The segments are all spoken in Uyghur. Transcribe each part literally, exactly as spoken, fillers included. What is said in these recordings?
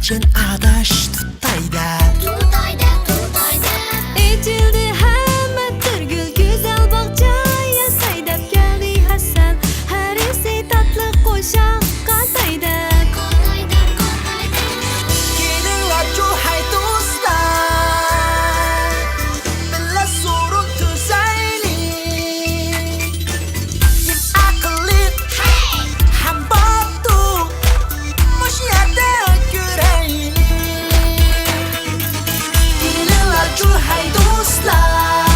چىن ئاداش تۇتاي دەپ. تۇتاي دەپ، تۇتاي دەپ. ئېچىلدى ھەممە بىر گۈل، گۈزەل باغچە ياساي دەپ كەلدى ھەسەن. ھەرىسى تاتلىق قوشاق قاتاي دەپ. قاتاي دەپ، قاتاي دەپ. كېلىڭلارچۇ ھەي دوستلار، بىللە سورۇن تۈزەيلى. كىم ئەقىللىق ھەم باتۇر، مۇشۇ يەردە كۆرەيلى. كېلىڭلارچۇ ھەي دوستلار،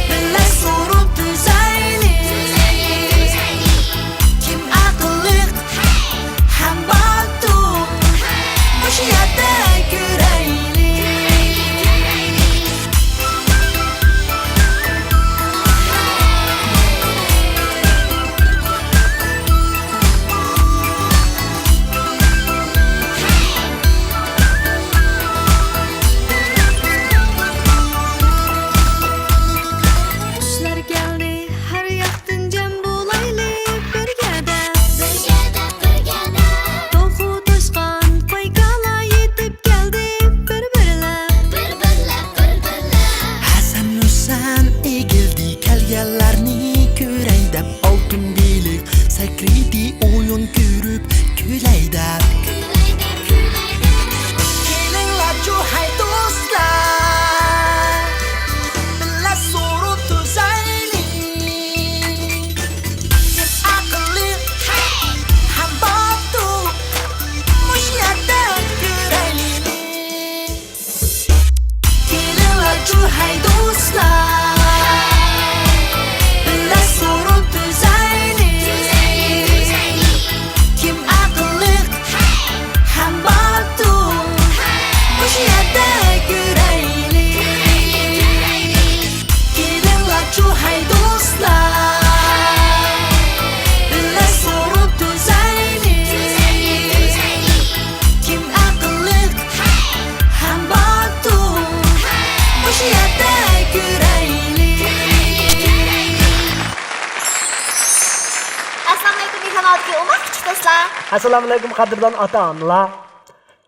بىللە سورۇن تۈزەيلى. كىم ئەقىللىق ھەم باتۇر، مۇشۇ يەردە كۆرەيلى. قۇشلار كەلدى، ھەر ياقتىن جەم بولايلى بىرگە دەپ. بىرگە دەپ، بىرگە دەپ. توخۇ، توشقان، قوي، كالا يېتىپ كەلدى بىر-بىرلەپ. بىر-بىرلەپ، بىر-بىرلەپ. ھەسەن-ھۈسەن ئېگىلدى، كەلگەنلەرنى كۆرەي دەپ. ئالتۇن بېلىق سەكرىدى، ئويۇن كۆرۈپ كۈلەي دەپ. كۈلەي دەپ، كۈلەي دەپ. كېلىڭلارچۇ ھەي دوستلار، بىللە سورۇن تۈزەيلى. كىم ئەقىللىق ھەم باتۇر، مۇشۇ يەردە كۆرەيلى. كېلىڭلارچۇ ھەي دوستلار، بىللە سورۇن تۈزەيلى. كىم ئەقىللىق ھەم باتۇر، مۇشۇ يەردە كۆرەيلى. كېلىڭلارچۇ ھەي دوستلار، بىللە سورۇن تۈزەيلى. كىم ئەقىللىق ھەم باتۇر، مۇشۇ يەردە كۆرەيلى. ئەسسالامۇئەلەيكۇم، ئېكران ئالدىدىكى ئوماق كىچىك دوستلار. ئەسسالامۇئەلەيكۇم، قەدىردان ئاتا-ئانىلار.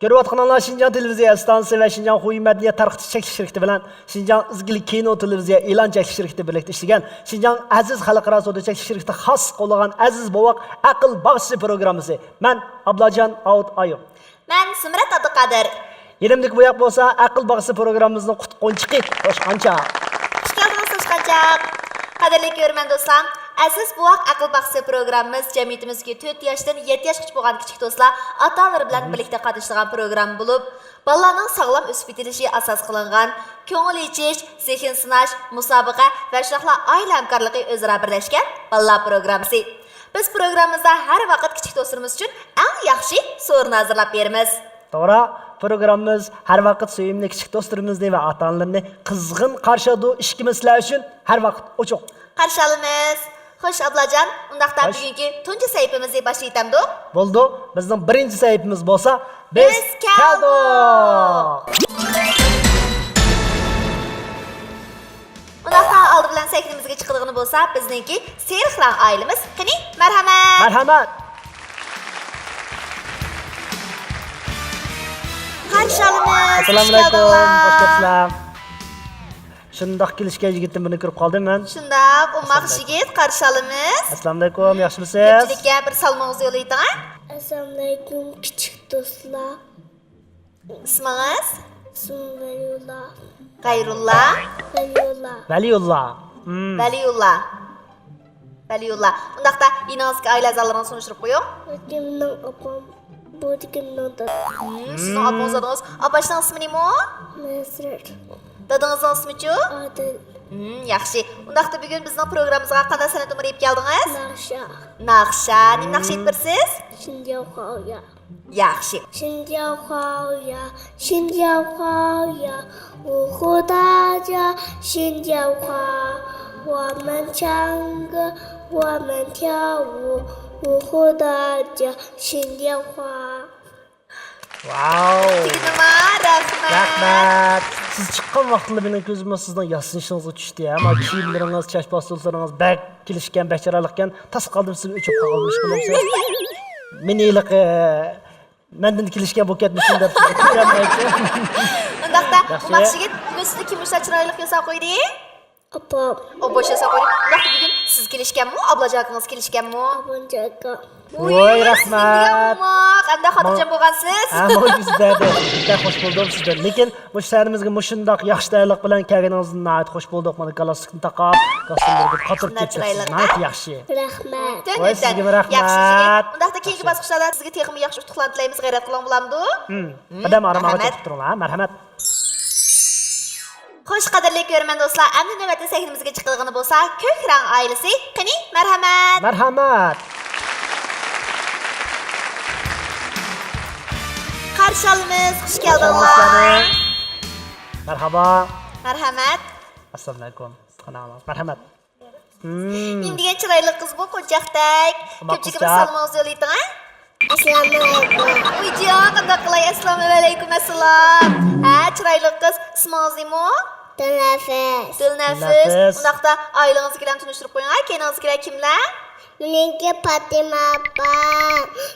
كۆرۈۋاتقىنىڭلار شىنجاڭ تېلېۋىزىيە ئىستانسىسى ۋە شىنجاڭ خۇيى مەدەنىيەت تارقىتىش چەكلىك شىركىتى بىلەن شىنجاڭ ئىزگىلىك كىنو تېلېۋىزىيە ئېلان چەكلىك شىركىتى بىرلىكتە ئىشلىگەن شىنجاڭ ئەزىز خەلقئارا سودا چەكلىك شىركىتى خاس قوللىغان ئەزىز بوۋاق ئەقىل باغچىسى پروگراممىسى. مەن ئابلاجان ئاۋۇت ئايۇپ. مەن زۇمرەت ئابدۇقادىر. يېنىمدىكى بۇياق بولسا ئەقىل باغچىسى پروگراممىمىزنىڭ قۇتقۇنچىقى توشقانچاق. خۇش كەلدىڭىز توشقانچاق. قەدىرلىك كۆرۈرمەن دوستلار، ئەزىز بوۋاق ئەقىل باغچىسى پروگراممىمىز جەمئىيىتىمىزدىكى تۆت ياشتىن يەتتە ياشقىچە بولغان كىچىك دوستلار ئاتا-ئانىلىرى بىلەن بىرلىكتە قاتنىشىدىغان پروگرامما بولۇپ، بالىلارنىڭ ساغلام ئۆسۈپ يېتىلىشى ئاساس قىلىنغان كۆڭۈل ئېچىش، زېھىن سىناش، مۇسابىقە ۋە شۇنداقلا ئائىلە ھەمكارلىقى ئۆزئارا بىرلەشكەن بالىلار پروگراممىسى. بىز پروگراممىمىزدا ھەر ۋاقىت كىچىك دوستلىرىمىز ئۈچۈن ئەڭ ياخشى سورۇننى ھازىرلاپ بېرىمىز. توغرا، پروگراممىمىز ھەر ۋاقىت سۆيۈملۈك كىچىك دوستلىرىمىزنى ۋە ئاتا-ئانىلىرىنى قىزغىن قارشى ئالىدۇ. ئىشىكىمىز سىلەر ئۈچۈن ھەر ۋاقىت ئوچۇق. قارشى ئالىمىز. خوش، ئابلاجان، ئۇنداقتا خوش. بۈگۈنكى تۇنجى سەھىپىمىزنى باشلىۋېتەمدۇق؟ بولىدۇ. بىزنىڭ بىرىنچى سەھىپىمىز بولسا، بىز بىز كەلدۇق. كەلدۇق. ئۇنداقتا ئالدى بىلەن سەھنىمىزگە چىقىدىغىنى بولسا بىزنىڭكى سېرىق رەڭ ئائىلىمىز. قېنى، مەرھەمەت! مەرھەمەت! قارشى ئالىمىز. ئەسسالامۇئەلەيكۇم. خۇش كەلدىڭلار. خوش كەپسىلەر. شۇنداق كېلىشكەن يىگىتتىن بىرنى كۆرۈپ قالدىم مەن. شۇنداق، ئوماق ئەسسالامۇئەلەيكۇم. يىگىت، قارشى ئالىمىز. ئەسسالامۇئەلەيكۇم، ياخشىمۇسىز؟ كۆپچىلىككە بىر سالىمىڭىزنى يوللىۋېتىڭ. ئەسسالامۇئەلەيكۇم، كىچىك دوستلار. ئىسمىڭىز؟ ئىسمىم ۋەلىيۇللا. غەيرۇللا؟ ۋەلىيۇللا. ۋەلىيۇللا. مم. ۋەلىيۇللا. ۋەلىيۇللا. ئۇنداقتا يېنىڭىزدىكى ئائىلە ئەزالىرىڭىزنى تونۇشتۇرۇپ قويۇڭ. بۇ مېنىڭ ئاپام، بۇ مېنىڭ دادام. مم، سىزنىڭ ئاپىڭىز، دادىڭىز. ئاپاشنىڭ ئىسمى نېمە؟ نەزرەت. دادىڭىزنىڭ ئىسمىچۇ؟ ئادىل. مم، ياخشى. ئۇنداقتا بۈگۈن بىزنىڭ پروگراممىمىزغا قانداق سەنئەت نومۇرى ئېلىپ كەلدىڭىز؟ ناخشا. ناخشا. نېمە ناخشا ئېيتىپ بېرىسىز؟ شىنجاۋ خاۋيا. ياخشى. 新疆花，我们唱歌，我们跳舞，五湖大家新疆花。 ۋاۋ. تۈگىدىما؟ رەھمەت. رەھمەت. سىز چىققان ۋاقتىلا مېنىڭ كۆزۈم سىزنىڭ ياسىنىشىڭىزغا چۈشتى. ئەمما كىيىملىرىڭىز، چاچ پاستېللىرىڭىز بەك كېلىشكەن، بەك چىرايلىقكەن. تاس قالدىم سىزگە ئۆچۈپ قالغان ئىش قىلىمسىز. مېنى ھېلىقى مەندىن كېلىشكەن بۇ كەتمىشىم دەپ. ئۇنداقتا، ياخشى. ئۇماق يىگىت، بۈگۈن سىزنى كىم مۇشۇنداق چىرايلىق ياساپ قويدى؟ ئاپام. ئوبوش ياساپ قويدى. ئۇنداقتا، بۈگۈن سىز كېلىشكەنمۇ، ئابلاجاكىڭىز كېلىشكەنمۇ؟ ئابلاجاكا. ۋاي، رەھمەت. ئەمدى خاتىرجەم بولغانسىز. ھە، ماڭا يۈز بەردى. بەك خوش بولدۇم سىزدىن. لېكىن مۇشۇ شەھىرىمىزگە مۇشۇنداق ياخشى تەييارلىق بىلەن كەلگىنىڭىزدىن ناھايىتى خوش بولدۇق. مانا، گالستۇكنى تاقاپ، گالستۇكنى بىر قاتۇرۇپ كەتتىڭىز. ناھايىتى ياخشى. رەھمەت. ۋاي، سىزگىمۇ رەھمەت. ياخشى، ياخشى. ئۇنداقتا كېيىنكى باسقۇچلاردا سىزگە تېخىمۇ ياخشى ئۇتۇقلار تىلەيمىز. غەيرەت قىلىڭ، بولامدۇ؟ ھىم. قەدەم ئارىماغا چېقىپ تۇرۇڭلار، ھە؟ مەرھەمەت. خوش، قەدىرلىك كۆرۈرمەن دوستلار، ئەمدى نۆۋەتتە سەھنىمىزگە چىقىدىغىنى بولسا كۆك رەڭ ئائىلىسى. قېنى، مەرھەمەت. مەرھەمەت. قارشى ئالىمىز، خۇش كەلدىڭلار. مەرھابا. مەرھەمەت. ئەسسالامۇئەلەيكۇم. مەرھەمەت. نېمە دېگەن چىرايلىق قىز بۇ، قونچاقتەك. كۆپچىلىككە بىر سالىمىڭىزنى يوللاۋېتىڭ، ھە؟ ئەسسالامۇئەلەيكۇم. ئۇيجان، قانداق قىلاي؟ ئەسسالامۇئەلەيكۇم، ئەسسالام. ھە، چىرايلىق قىز، ئىسمىڭىز نېمە؟ دىلنەفىس. دىلنەفىس. دىلنەفىس. ئۇنداقتا ئائىلىڭىزدىكىلەرنى تونۇشتۇرۇپ قويۇڭ، ھە؟ كەينىڭىزدىكىلەر كىملەر؟ مېنىڭكى پاتىمە ئاپا،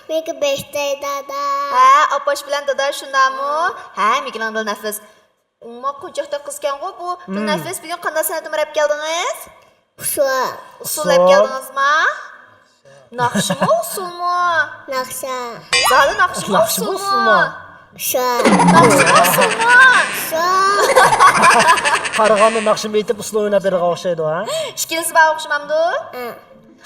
مېنىڭكى بەشتەي دادا. ھە، ئاپاش بىلەن دادا شۇنداقمۇ؟ ھە، مېنىڭكىنىڭ دىلنەفىس. ئۇماق قونچاقتەك قىزكەنغۇ بۇ. دىلنەفىس، بۈگۈن قانداق سەنئەتنى ئەپ كەلدىڭىز؟ ئۇسسۇل. ئۇسسۇل ئەپ كەلدىڭىزما؟ ناخشىمۇ، ئۇسسۇلمۇ؟ ناخشا. زادى ناخشىمۇ، ئۇسسۇلمۇ؟ ئۇسسۇل. ناخشىمۇ، ئۇسسۇلمۇ؟ ئۇسسۇل. قارىغاندا ناخشىمۇ ئېيتىپ، ئۇسسۇل ئويناپ بېرىدىغان ئوخشايدۇ، ھە؟ ئىككىلىسى بار ئوخشىمامدۇ؟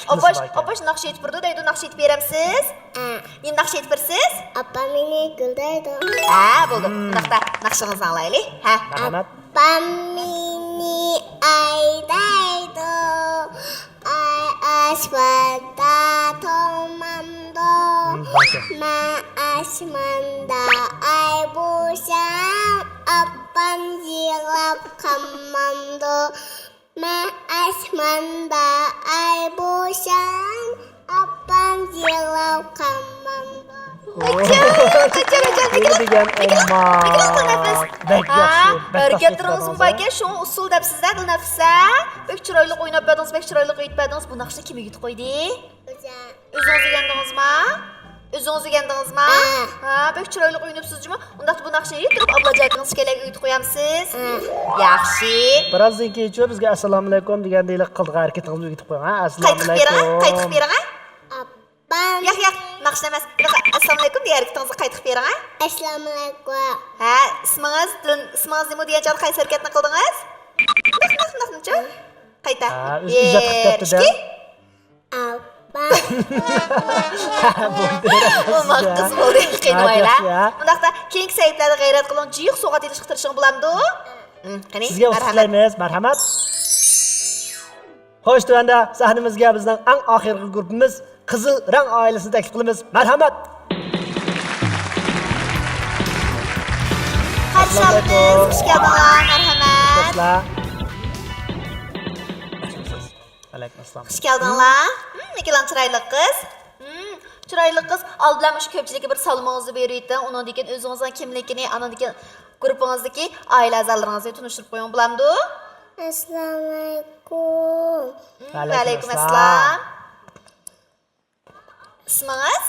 ئاپاش، ئاپاش ناخشا ئېيتىپ بېرىدۇ دەيدۇ، ناخشا ئېيتىپ بېرەمسىز؟ ئە. نېمە ناخشا ئېيتىپ بېرىسىز؟ ئاپام مېنى گۈلدەيدۇ. ھە، بولدى. ئۇنداقتا ناخشىڭىزنى ئاڭلايلى. ھە. مەرھەمەت. ئاپام مېنى ئايدايدۇ، ئاي ئاسماندا تومامدۇ. مەن ئاسماندا ئاي بولسام، ئاپام يىغلاپ قالمامدۇ. مەن ئاسماندا ئاي بولسام، ئاپام يىغلاپ قالمامدۇ. ئاجايىپ، ئاجايىپ، ئاجايىپ. نېمە دېگەن ئوماق. بەك ياخشى، بەك ياخشى. ھەرىكەتلىرىڭىزمۇ باركەن، شۇڭا ئۇسسۇل دەپسىز-دە، دىلنەپىس. بەك چىرايلىق ئويناپ بەردىڭىز، بەك چىرايلىق ئېيتىپ بەردىڭىز. بۇ ناخشىنى كىم ئۆگىتىپ قويدى؟ ئۆزىڭىز ئۆگەندىڭىزما؟ ئۆزىڭىز ئۆگەندىڭىزما؟ ھە. ھە، بەك چىرايلىق ئويناپسىز جۇمۇ. ئۇنداقتا بۇ ناخشىنى ئېيتىپ تۇرۇپ، ئابلاجاكىڭىز ئىككىيلەنگە ئۆگىتىپ قويامسىز؟ ھە. ياخشى. بىرازدىن كېيىن شۇ بىزگە ئەسسالامۇئەلەيكۇم دېگەندەكلا قىلىدىغان ھەرىكىتىڭىزنى ئۆگىتىپ قويۇڭ، ھە؟ قايتىپ بېرىڭ، ئەسسالامۇئەلەيكۇم. قايتىپ بېرىڭ، ھە؟ ئاپام. ياق، ياق، ناخشا ئەمەس. بىر ئەسسالامۇئەلەيكۇم دېگەن ھەرىكىتىڭىزنى قايتىپ بېرىڭ، ھە؟ ئەسسالامۇئەلەيكۇم. ھە، ئىسمىڭىز، دىل-، ئىسمىڭىز نېمە دېگەن چاغدا قايسى ھەرىكەتنى قىلدىڭىز؟ نىق، نىق، نىق، نىق، نىق. قايتا. ھە، ئۆزى ئىجاد قىلىپ بېرىپتۇ-دە. بىر، ئىككى. ئاپا. بولدى. ئوماق قىز بولدى. قېنى، ھە، ياخشى، ھە. ئۇنداقتا كېيىنكى سەھىپىلەردە غەيرەت قىلىڭ، جىق سوۋغات ئېلىشقا تىرىشىڭ، بولامدۇ؟ ھىم، قېنى، سىزگە ئۇتۇق تىلەيمىز، مەرھەمەت. خوش، تۆۋەندە سەھنىمىزگە بىزنىڭ ئەڭ ئاخىرقى گۇرۇپپىمىز قىزىل رەڭ ئائىلىسىنى تەكلىپ قىلىمىز. مەرھەمەت. قارشى ئالىمىز، خۇش كەلدىڭلار، مەرھەمەت. خوشلار. ئەلەيكۇم ئەسسالام. خۇش كەلدىڭلار. ھىم، نېكىلان چىرايلىق قىز. ھىم، چىرايلىق قىز. ئالدى بىلەن مۇشۇ كۆپچىلىككە بىر سالىمىڭىزنى بېرىۋېتىڭ. ئۇنىڭدىن كېيىن ئۆزىڭىزنىڭ كىملىكىنى، ئانىڭدىن كېيىن گۇرۇپپىڭىزدىكى ئائىلە ئەزالىرىڭىزنى تونۇشتۇرۇپ قويۇڭ، بولامدۇ؟ ئەسسالامۇئەلەيكۇم. ھىم، ۋەئەلەيكۇم ئەسسالام. ئىسمىڭىز؟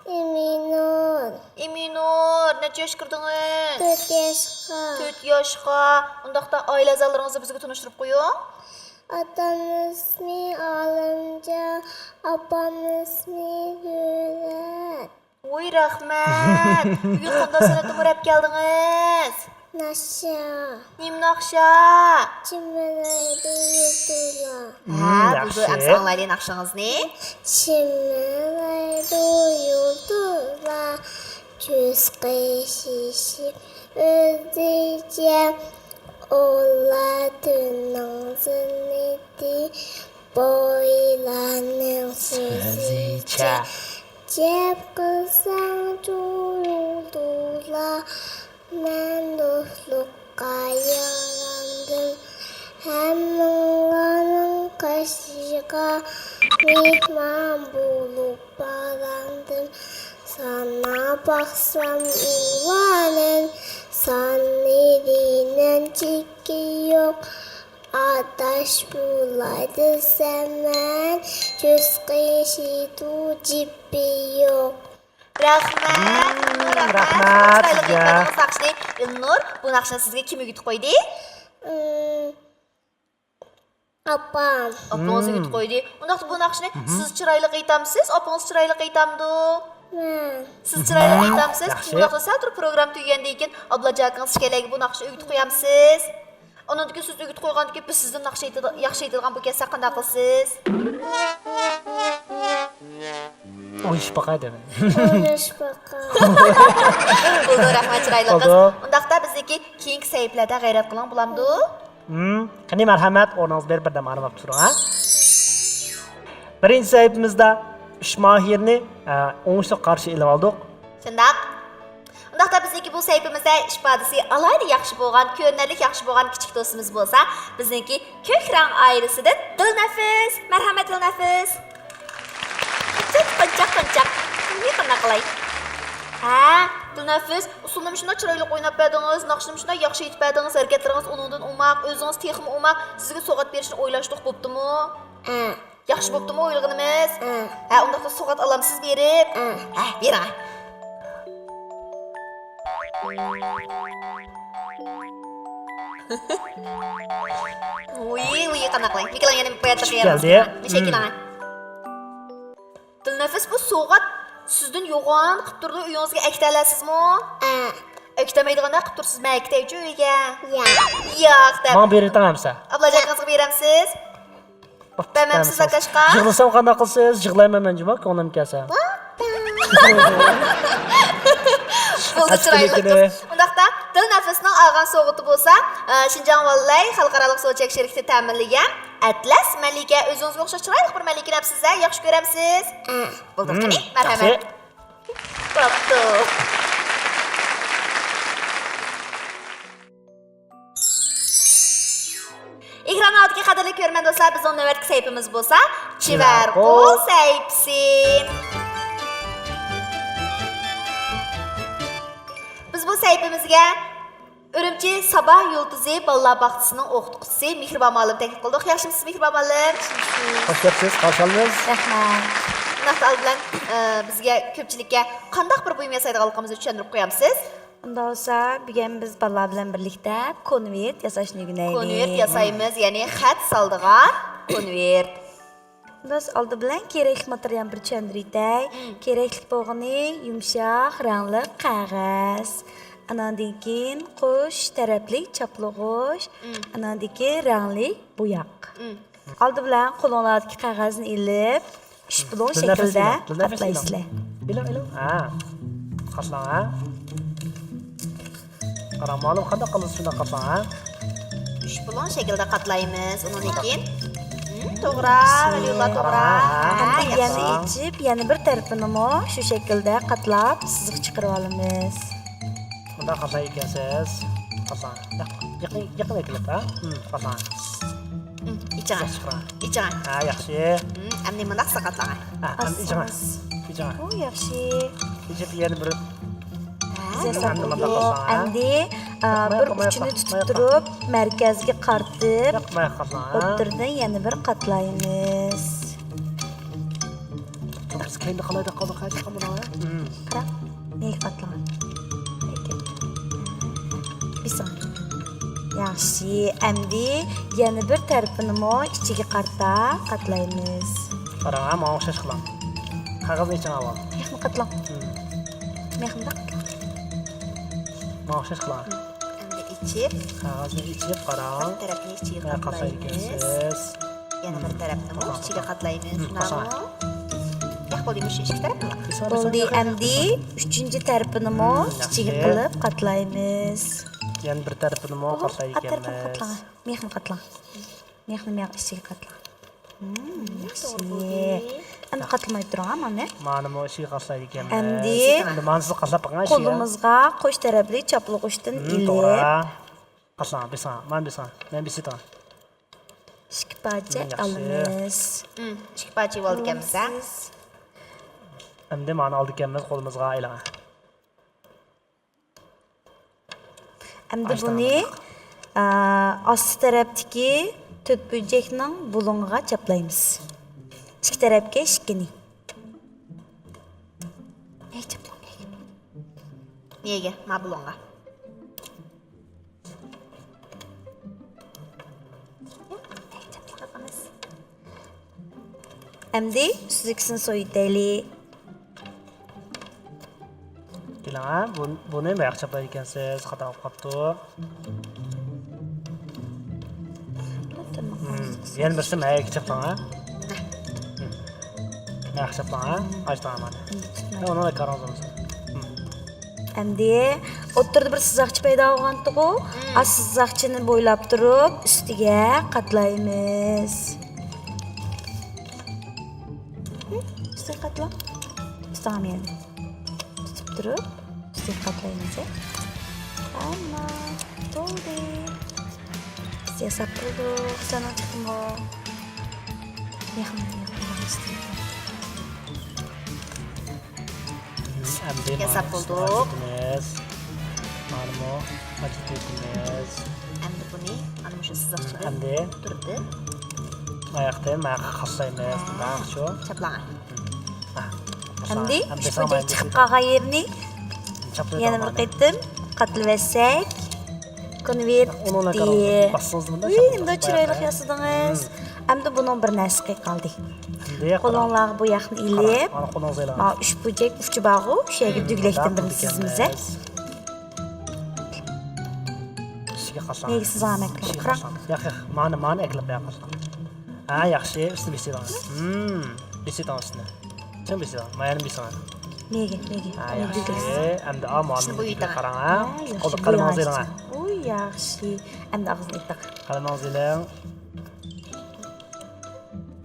ئىمىنۇر. ئىمىنۇر، نەچچە ياشقا كىردىڭىز؟ تۆت ياشقا. تۆت ياشقا. ئۇنداقتا ئائىلە ئەزالىرىڭىزنى بىزگە تونۇشتۇرۇپ قويۇڭ. ئاتامنىڭ ئىسمى ئالىمجان، ئاپامنىڭ ئىسمى زۆھرەت. ۋوي، رەھمەت. بۈگۈن قانداق سەنئەتنى ئەپ كەلدىڭىز؟ ناخشا. نېمە ناخشا؟ جىمىرلايدۇ يۇلتۇزلار. ھە، ھىم، بولدى، ياخشى. ئەمسە ئاڭلايلى ناخشىڭىزنى. جىمىرلايدۇ يۇلتۇزلار، كۆز قىيىشىپ ئۆزىچە، ئۇلار تۈننىڭ زىننىتى، بوۋايلارنىڭ سۆزىچە. سۆزىچە. گەپ قىلساڭچۇ يۇلتۇزلار، مەن دوستلۇققا ياراندىم، ھەممىڭلارنىڭ قېشىغا مېھمان بولۇپ باراندىم. ساناپ باقسام ئۇلارنىڭ سانلىرىنىڭ چېكى يوق. ئاداش بولاي دېسەم مەن، كۆز قېشىدۇ جىپى يوق. رەھمەت، ئىلنۇر، رەھمەت. رەھمەت چىرايلىق سىزگە. ئېيتىپ بەردىڭىز ناخشىنى. ئىلنۇر، بۇ ناخشىنى سىزگە كىم ئۆگىتىپ قويدى؟ ئاپام. ئاپىڭىز ئۆگىتىپ قويدى. ئۇنداقتا بۇ ناخشىنى سىز چىرايلىق ئېيتامسىز، ئاپىڭىز چىرايلىق ئېيتامدۇ؟ مەن. سىز چىرايلىق ئېيتامسىز. ياخشى. ئۇنداقتا سەل تۇرۇپ پروگرامما تۈگىگەندىن كېيىن ئابلاجان ئاكىڭىز چىققانلارغا بۇ ناخشىنى ئۆگىتىپ قويامسىز؟ ئۇنىڭدىن كېيىن سىز ئۆگىتىپ قويغاندىن كېيىن بىز سىزدىن ناخشا ئېيتىدۇ-، ياخشى ئېيتىدىغان بولۇپ كەتسەك قانداق قىلىسىز؟ ئويلىشىپ باقاي دەيمەن. ئويلىشىپ باقاي. بولدى، رەھمەت، چىرايلىق قىز. بولدى. ئۇنداقتا بىزنىڭكى كېيىنكى سەھىپىلەردە غەيرەت قىلىڭ، بولامدۇ؟ ھىم، قېنى، مەرھەمەت، ئورنىڭىزغا بېرىپ بىردەم ئارام ئاپ تۇرۇڭ، ھە؟ بىرىنچى سەھىپىمىزدە ئۈچ ماھىرنى، ئە، ئوڭۇشلۇق قارشى ئېلىۋالدۇق. شۇنداق. ئۇنداقتا بىزنىڭكى بۇ سەھىپىمىزدە ئىپادىسى ئالاھىدە ياخشى بولغان، كۆرۈنەرلىك ياخشى بولغان كىچىك دوستىمىز بولسا، بىزنىڭكى كۆك رەڭ ئائىلىسىدىن دىلنەپىس. مەرھەمەت، دىلنەپىس. قونچاق، قونچاق، قونچاق. نېمە قانداق قىلاي؟ ھە، دىلنەپىس، ئۇسسۇلنى مۇشۇنداق چىرايلىق ئويناپ بەردىڭىز، ناخشىنى مۇشۇنداق ياخشى ئېيتىپ بەردىڭىز، ھەرىكەتلىرىڭىز ئۇنىڭدىن ئوماق، ئۆزىڭىز تېخىمۇ ئوماق، سىزگە سوۋغات بېرىشنى ئويلاشتۇق، بوپتىمۇ؟ ھە. ياخشى بوپتۇمۇ ئويلىغىنىمىز؟ ھە. ھە، ئۇنداقتا سوۋغات ئالامسىز بېرىپ؟ ھە. ھە، بېرىڭ. ۋۇي، ۋۇي، قانداق قىلاي؟ مىكىلىڭ يەنە باياتلىق كەلدى. مىشەي كېلىڭ. دىلنەپىس، بۇ سوۋغات سىزدىن يوغان قىپ تۇرىدۇ، ئۆيىڭىزگە ئەكېتەلەيسىزمۇ؟ ھە. ئەكېتەلمەيدىغاندا قىپ تۇرسىز، مەن ئەكېتەيچۇ ئۆيگە. ياق. ياق دەپ. ماڭا بېرىۋېتىڭ ئەمسە. ئابلاجان ئاكىڭىزغا بېرەمسىز؟ بەرمەمسىز ئاكاشقا؟ يىغلىسام قانداق قىلىسىز؟ يىغلايمەن مەن جۇمۇ، كۆڭلۈم كەلسە. بولدى، چىرايلىق قىز. ئۇنداقتا دىلنەپىسنىڭ ئالغان سوۋغىتى بولسا، ئە، شىنجاڭ ۋاللەي خەلقئارالىق سودا چەك شىركىتى تەمىنلىگەن ئەتلەس مەلىكە. ئۆزىڭىزگە ئوخشاش چىرايلىق بىر مەلىكىنى ئاپسىز-ھە، ياخشى كۆرەمسىز؟ بولدى، قېنى، مەرھەمەت. بوپتۇ. ئېكران ئالدىدىكى قەدىرلىك كۆرۈرمەن دوستلار، بىزنىڭ نۆۋەتتىكى سەھىپىمىز بولسا چىۋەرقۇل سەھىپىسى. بىز بۇ سەھىپىمىزگە ئۈرۈمچى ساباھ يۇلتۇزى بالىلار باغچىسىنىڭ ئوقۇتقۇچىسى مېھرىبان مۇئەللىمنى تەكلىپ قىلدۇق. ياخشىمۇسىز مېھرىبان مۇئەللىم؟ خوش كەپسىز، قارشى ئالىمىز. رەھمەت. بۇنداقتا ئالدى بىلەن، ئە، بىزگە كۆپچىلىككە قانداق بىر بۇيۇم ياسايدىغانلىقىمىزنى چۈشەندۈرۈپ قويامسىز؟ ئۇنداق بولسا، بۈگۈن بىز بالىلار بىلەن بىرلىكتە كونۋېرت ياساشنى ئۆگىنەيلى. كونۋېرت ياسايمىز، يەنى خەت سالىدىغان كونۋېرت. بىز ئالدى بىلەن كېرەكلىك ماتېرىيالنى بىر چۈشەندۈرۈۋېتەي. مم. كېرەكلىك بولغىنى يۇمشاق رەڭلىك قەغەز. ئاناندىن كېيىن قوش تەرەپلىك چاپلىغۇچ. مم. ئاناندىن كېيىن رەڭلىك بوياق. مم. ئالدى بىلەن قولۇڭلاردىكى قەغەزنى ئېلىپ، ئۈچ بۇلۇڭ شەكىلدە قاتلايسىلەر. ئېلىڭ، ئېلىڭ. ھە. قاتلاڭ، ھە. قاراڭ، مۇئەللىم، قانداق قىلىسىز شۇنداق قاتلاڭ، ھە. ئۈچ بۇلۇڭ شەكىلدە قاتلايمىز. ئۇنىڭدىن كېيىن، ھىم، توغرا، ۋەلىيۇللا، توغرا. ھە، يەنە ئېچىپ، يەنە بىر تەرىپىنىمۇ شۇ شەكىلدە قاتلاپ، سىزىق چىقىرىۋالىمىز. مۇنداق قاتلايدىكەنسىز. قاتلاڭ. يېقىن، يېقىن ئەكېلىپ، ھە؟ ھىم، قاتلاڭ. ھىم، ئېچىڭ. ئېچىڭ. ھە، ياخشى. ھىم، ئەمدى مۇنداق ساقاتلاڭ. ھە، ئەمدى ئېچىڭ. ئېچىڭ. ئۇ ياخشى. ئېچىپ يەنە بىر. ھە، ياساپ ئەمدى مۇنداق قاتلاڭ، ھە؟ ئەمدى، ئا، بىر ئۇچىنى تۇتۇپ تۇرۇپ، مەركەزگە قارىتىپ، ئوتتۇرىدىن يەنە بىر قاتلايمىز. بىز كەينىدە قالايدۇ، قالدۇق، قايتىپ قالمىدىڭ، ھە؟ قارا، نېگە قاتلىغان؟ بېسىڭ. ياخشى، ئەمدى يەنە بىر تەرىپىنىمۇ ئىچىگە قارىتا قاتلايمىز. قاراڭ، ھە، ماڭا ئوخشاش قىلىڭ. قەغەزنى ئېچىڭ ئاۋۋال. مېخنى قاتلاڭ. مېخنى قاتلاڭ. ماڭا ئوخشاش قىلىڭ. ئەمدى ئېچىپ، قەغەزنى ئېچىپ قاراڭ. بىر تەرەپنى ئىچىگە قاتلايمىز. يەنە بىر تەرەپنىمۇ ئىچىگە قاتلايمىز. شۇنداقمۇ؟ ياق، بولدى، مۇشۇ ئىككى تەرەپنىمۇ؟ بولدى، ئەمدى ئۈچىنچى تەرىپىنىمۇ ئىچىگە قىلىپ قاتلايمىز. يەنە بىر تەرىپىنىمۇ قاتلايدىكەنمىز. مېخنى قاتلاڭ. مېخنى مېخنى ئىچىگە قاتلاڭ. ياخشى. ئەمدى قاتلىماي تۇرۇڭ، مانا. مانىمۇ ئىچىگە قاتلايدىكەنمىز. ئەمدى قولىمىزغا قوش تەرەپلىك چاپلىغۇچتىن ئېلىپ. قاتلاڭ، بېسىڭ، مانا بېسىڭ. مەن بېسىتىڭ. ئىككى پارچە ئالىمىز. ئىككى پارچە ئېلىۋالدىكەنمىز، ھە؟ ئەمدى مانا ئالدىكەنمىز، قولىمىزغا ئېلىڭ. ئەمدى بۇنى، ئا، ئاستى تەرەپتىكى تۆت بۇرجەكنىڭ بۇلۇڭىغا چاپلايمىز. ئىككى تەرەپكە ئىككىنى. ھەي، چاپلاڭ. نېگە؟ ما بۇلۇڭغا. ئەمدى ئۈستىدىكىسىنى سويۇۋېتەيلى. كېلىڭ، ھە، بۇ-، بۇنى ماياق چاپلايدىكەنسىز، خاتا بولۇپ قاپتۇ. مم، يەنە بىرسى ماياق چاپلاڭ، ھە. مم. ماياق چاپلاڭ، ھە. ئاچتىڭ مانا. مم. ھە، ئۇنىڭ كارىڭىز بولمىسۇن. مم. ئەمدى ئوتتۇرىدا بىر سىزىقچە پەيدا بولغانتىغۇ. مم. ئاشۇ سىزىقچىنى بويلاپ تۇرۇپ، ئۈستىگە قاتلايمىز. ئۈستىگە قاتلاڭ. ئۈستىگە مەن تۇتۇپ تۇرۇپ، ئۈستىگە قاتلايمىز. ئەمما بولدى. بىز ياساپ بولدۇق. سەنىڭ چىقتىمۇ؟ يېقىن، يېقىن، يېقىن. ئەمدى ياساپ مانا بولدۇق. ئاچىتىمىز. مانىمۇ ئاچىتىمىز. ئەمدى بۇنى، مانا مۇشۇ سىزىقچىدىن ئەمدى تۇردى. ئاياقتىن ماياققا قاسلايمىز. ھە. مانا شۇ. چاپلاڭ. ھە. ئەمدى ئەمدى شۇ ساڭا چىقىپ قالغان يېرىنى چاپلايدۇ يەنە بىر قېتىم قاتلىۋەتسەك. كونۋېرت. ئۇنىڭ دېگەن باسسىڭىز بۇندا ئۇي، نېمىدەك چىرايلىق ياسىدىڭىز. مم. ئەمدى بۇنىڭ بىر نەرسە قېلىپ قالدى. ئەمدى قاراڭ. قولۇڭلارغا بۇ ياقنى ئىلىپ، مانا قولىڭىزغا ئېلىڭ. مانا ئۈچ بۇرجەك ئۇچى بارغۇ، شۇ يەرگە مم، دۈگىلەكتىن بىرنى سىزىمىز. ئۈستىگە قاساڭ. نېگە سىزىڭ ئەمەك ئۈستىگە قاراڭ. قاساڭ. ياق، ياق، مانا، مانا ئەكىلىپ قويۇڭ قاساڭ. ھە، ياخشى، ئۈستىنى بېسىۋېلىڭ. مم، بېسىۋېتىڭ ئۈستىنى. چىڭ بېسىۋېلىڭ، مايانى بېسىۋېلىڭ. نېگە، نېگە؟ ھە، ياخشى. ئەمدى ئا، مانا ئىچىنى بويىتىڭ. قاراڭ، ھە. ھە، ياخشى، قولدا قەلىمىڭىزنى ئېلىڭ. ئۇي، ياخشى. ئەمدى ئاغزىنى ئېيتىڭ. قەلىمىڭىزنى ئېلىڭ.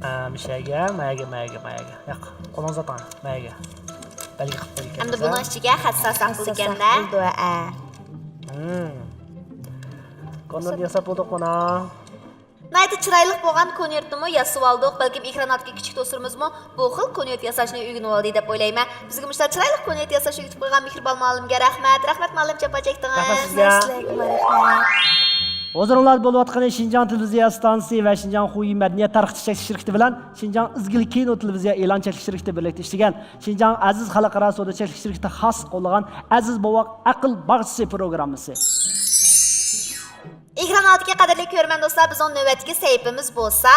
ئە، مۇشەگە، مەگە، مەگە، مەگە. ياق، قولىڭىزنى ئاتىڭ، مەگە. بەلگە قىلىپ قويىدىكەن. ئەمدى بۇنىڭ ئىچىگە خەت سالساق بولىدىكەن-دە. بولىدۇ، ئە. ھىم. كونۋېرت ياساپ بولدۇق مانا. ناھايىتى چىرايلىق بولغان كونۋېرتنىمۇ ياسىۋالدۇق. بەلكىم ئېكران ئالدىدىكى كىچىك دوستلىرىمىزمۇ بۇ خىل كونۋېرت ياساشنى ئۆگىنىۋالدى دەپ ئويلايمەن. بىزگە مۇشۇنداق چىرايلىق كونۋېرت ياساشنى ئۆگىتىپ قويغان مېھرىبان مۇئەللىمگە رەھمەت. رەھمەت مۇئەللىم، جاپا چەكتىڭىز. رەھمەت سىزگە. سىلەرگىمۇ رەھمەت. ھۇزۇرۇڭلاردا بولۇۋاتقىنى شىنجاڭ تېلېۋىزىيە ئىستانسىسى ۋە شىنجاڭ خۇيى مەدەنىيەت تارقىتىش چەكلىك شىركىتى بىلەن شىنجاڭ ئىزگىلىك كىنو تېلېۋىزىيە ئېلان چەكلىك شىركىتى بىرلىكتە ئىشلىگەن شىنجاڭ ئەزىز خەلقئارا سودا چەكلىك شىركىتى خاس قوللىغان ئەزىز بوۋاق ئەقىل باغچىسى پروگراممىسى. ئېكران ئالدىدىكى قەدىرلىك كۆرۈرمەن دوستلار، بىزنىڭ نۆۋەتتىكى سەھىپىمىز بولسا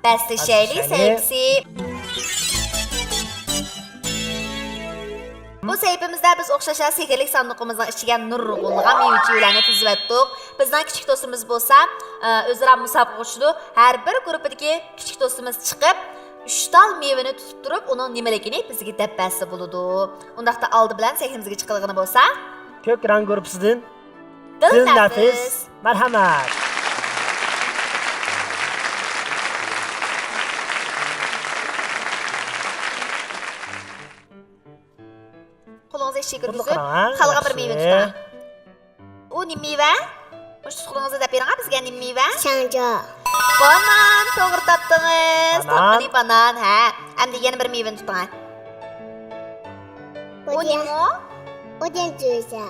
بەسلىشەيلى سەھىپىسى. بۇ سەھىپىمىزدە بىز ئوخشاشلا سېھىرلىك ساندۇقىمىزنىڭ ئىچىگە نۇرغۇنلىغان مېۋە-چېۋىلەرنى تىزىۋەتتۇق. بىزنىڭ كىچىك دوستىمىز بولسا، ئە، ئۆزئارا مۇسابىقىگە چۈشىدۇ. ھەر بىر گۇرۇپپىدىكى كىچىك دوستىمىز چىقىپ، ئۈچ تال مېۋىنى تۇتۇپ تۇرۇپ، ئۇنىڭ نېمىلىكىنى بىزگە دەپ بەرسە بولىدۇ. ئۇنداقتا ئالدى بىلەن سەھنىمىزگە چىقىدىغىنى بولسا، كۆك رەڭ گۇرۇپپىسىدىن دىلنەپىس. دىلنەپىس. مەرھەمەت. قولىڭىزنى ئىچىگە كىرگۈزۈپ، قاراڭ، ھە؟ قالغان بىر مېۋىنى تۇتۇڭ. ئۇ نېمە مېۋە؟ مۇشۇ قولىڭىزدا دەپ بېرىڭ، بىزگە نېمە مېۋە؟ شاڭجۇ. بانان، توغرا تاپتىڭىز. بانان. تاپقىنى بانان، ھە. ئەمدى يەنە بىر مېۋىنى تۇتۇڭ. ئۇ نېمە ئۇ؟ ئۇ دېگەن جۈزە.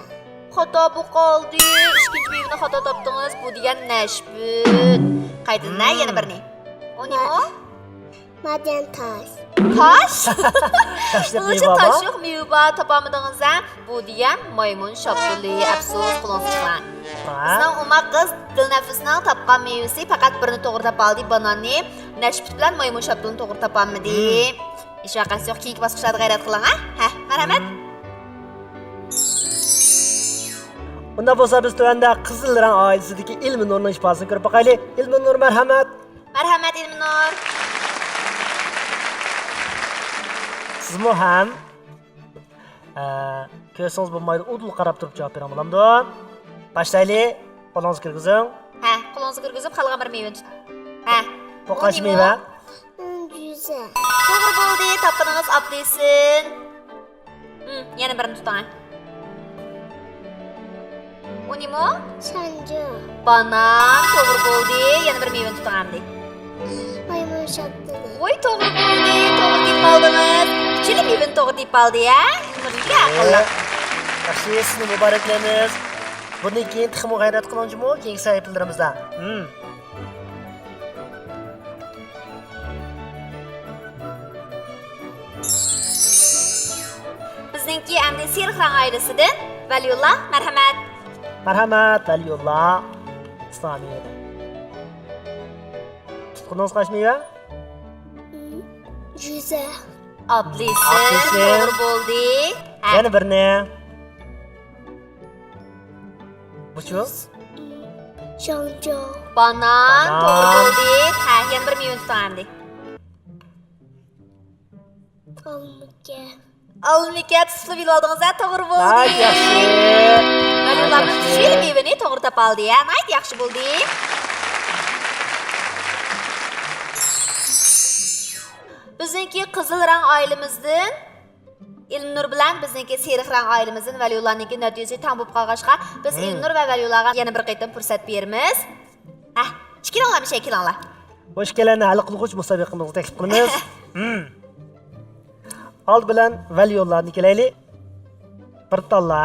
خاتا بولۇپ قالدى. ئىككىنچى مېۋىنى خاتا تاپتىڭىز. بۇ دېگەن نەشپۈت. قايتىدىن، ھە، يەنە بىرنى. ئۇ نېمە ئۇ؟ مەدەن تاش. تاش؟ تاش دەپ مېۋە بارمۇ؟ تاش يوق، مېۋە بار، تاپالمىدىڭىز ھە؟ بۇ دېگەن مايمۇن شاپتۇلى. ئەپسۇس، قولىڭىزنى چىقىرىڭ. ھە؟ بىزنىڭ ئوماق قىز دىلنەپىسنىڭ تاپقان مېۋىسى پەقەت بىرنى توغرا تاپالدى، باناننى، نەشپۈت بىلەن مايمۇن شاپتۇلىنى توغرا تاپالمىدى. ھېچ ۋەقەسى يوق، كېيىنكى باسقۇچلاردا غەيرەت قىلىڭ ھە؟ ھە، مەرھەمەت. ئۇنداق بولسا بىز تۆۋەندە قىزىل رەڭ ئائىلىسىدىكى ئىلمىنۇرنىڭ ئىپادىسىنى كۆرۈپ باقايلى. ئىلمىنۇر، مەرھەمەت. مەرھەمەت، ئىلمىنۇر. سىزمۇ ھەم، ئە، كۆرسىڭىز بولمايدۇ، ئۇدۇل قاراپ تۇرۇپ جاۋاب بېرىڭ، بولامدۇ؟ باشلايلى. قولىڭىزنى كىرگۈزۈڭ. ھە، قولىڭىزنى كىرگۈزۈپ، قالغان بىر مېۋىنى تۇتۇڭ. ھە. بۇ قايسى مېۋە؟ جۈزە. توغرا بولدى، تاپقىنىڭىز ئاپلىسىن. ھىم، يەنە بىرنى تۇتۇڭ. ئۇ نېمە ئۇ؟ شانجۇ. بانان، توغرا بولدى. يەنە بىر مېۋىنى تۇتۇڭ ئەمدى. مايمۇن شاپتۇلى. ۋوي، توغرا بولدى. توغرا تېپىپ ئالدىڭىز. ئۈچىلا مېۋىنى توغرا تېپىپ ئالدى، ھە؟ ئىلمىنۇر بەك ئەقىللىق. ياخشى، سىزنى مۇبارەكلەيمىز. بۇندىن كېيىن تېخىمۇ غەيرەت قىلىڭ جۇمۇ، كېيىنكى سەھىپىلىرىمىزدە. ھىم. بىزنىڭكى ئەمدى سېرىق رەڭ ئائىلىسىدىن ۋەلىيۇللا، مەرھەمەت. مەرھەمەت، ۋەلىيۇللا. ئىسلامىيەدە. تۇتقىنىڭىز قايسى مېۋە؟ جۈزە. ئاپېلسىن، ئاپېلسىن. توغرا بولدى. ھە. يەنە بىرنى. بۇچۇ؟ شاڭجاۋ. بانان، بانان. توغرا بولدى. ھە، يەنە بىر مېۋىنى تۇتۇڭ ئەمدى. ئالمىكەن. ئالمىكەن، تۇتۇپلا بىلىۋالدىڭىز ھە، توغرا بولدى. ناھايىتى ياخشى. ۋەلىيۇللانىڭ ناھايىتى ياخشى. ئۈچىلا مېۋىنى توغرا تاپالدى ھە، ناھايىتى ياخشى بولدى. بىزنىڭكى قىزىل رەڭ ئائىلىمىزدىن ئىلمىنۇر بىلەن بىزنىڭكى سېرىق رەڭ ئائىلىمىزدىن ۋەلىيۇللانىڭكى نەتىجىسى تەڭ بولۇپ قالغاچقا، بىز مم. ئىلمىنۇر ۋە ۋەلىيۇللاغا يەنە بىر قېتىم پۇرسەت بېرىمىز. ھە، ئىككىلەڭلار مىشە، ئىككىلەڭلار. بۇ ئىككىلەننى ھەل قىلغۇچ مۇسابىقىمىزغا تەكلىپ قىلىمىز. مم. ئالدى بىلەن ۋەلىيۇللادىن كېلەيلى. بىر تاللا.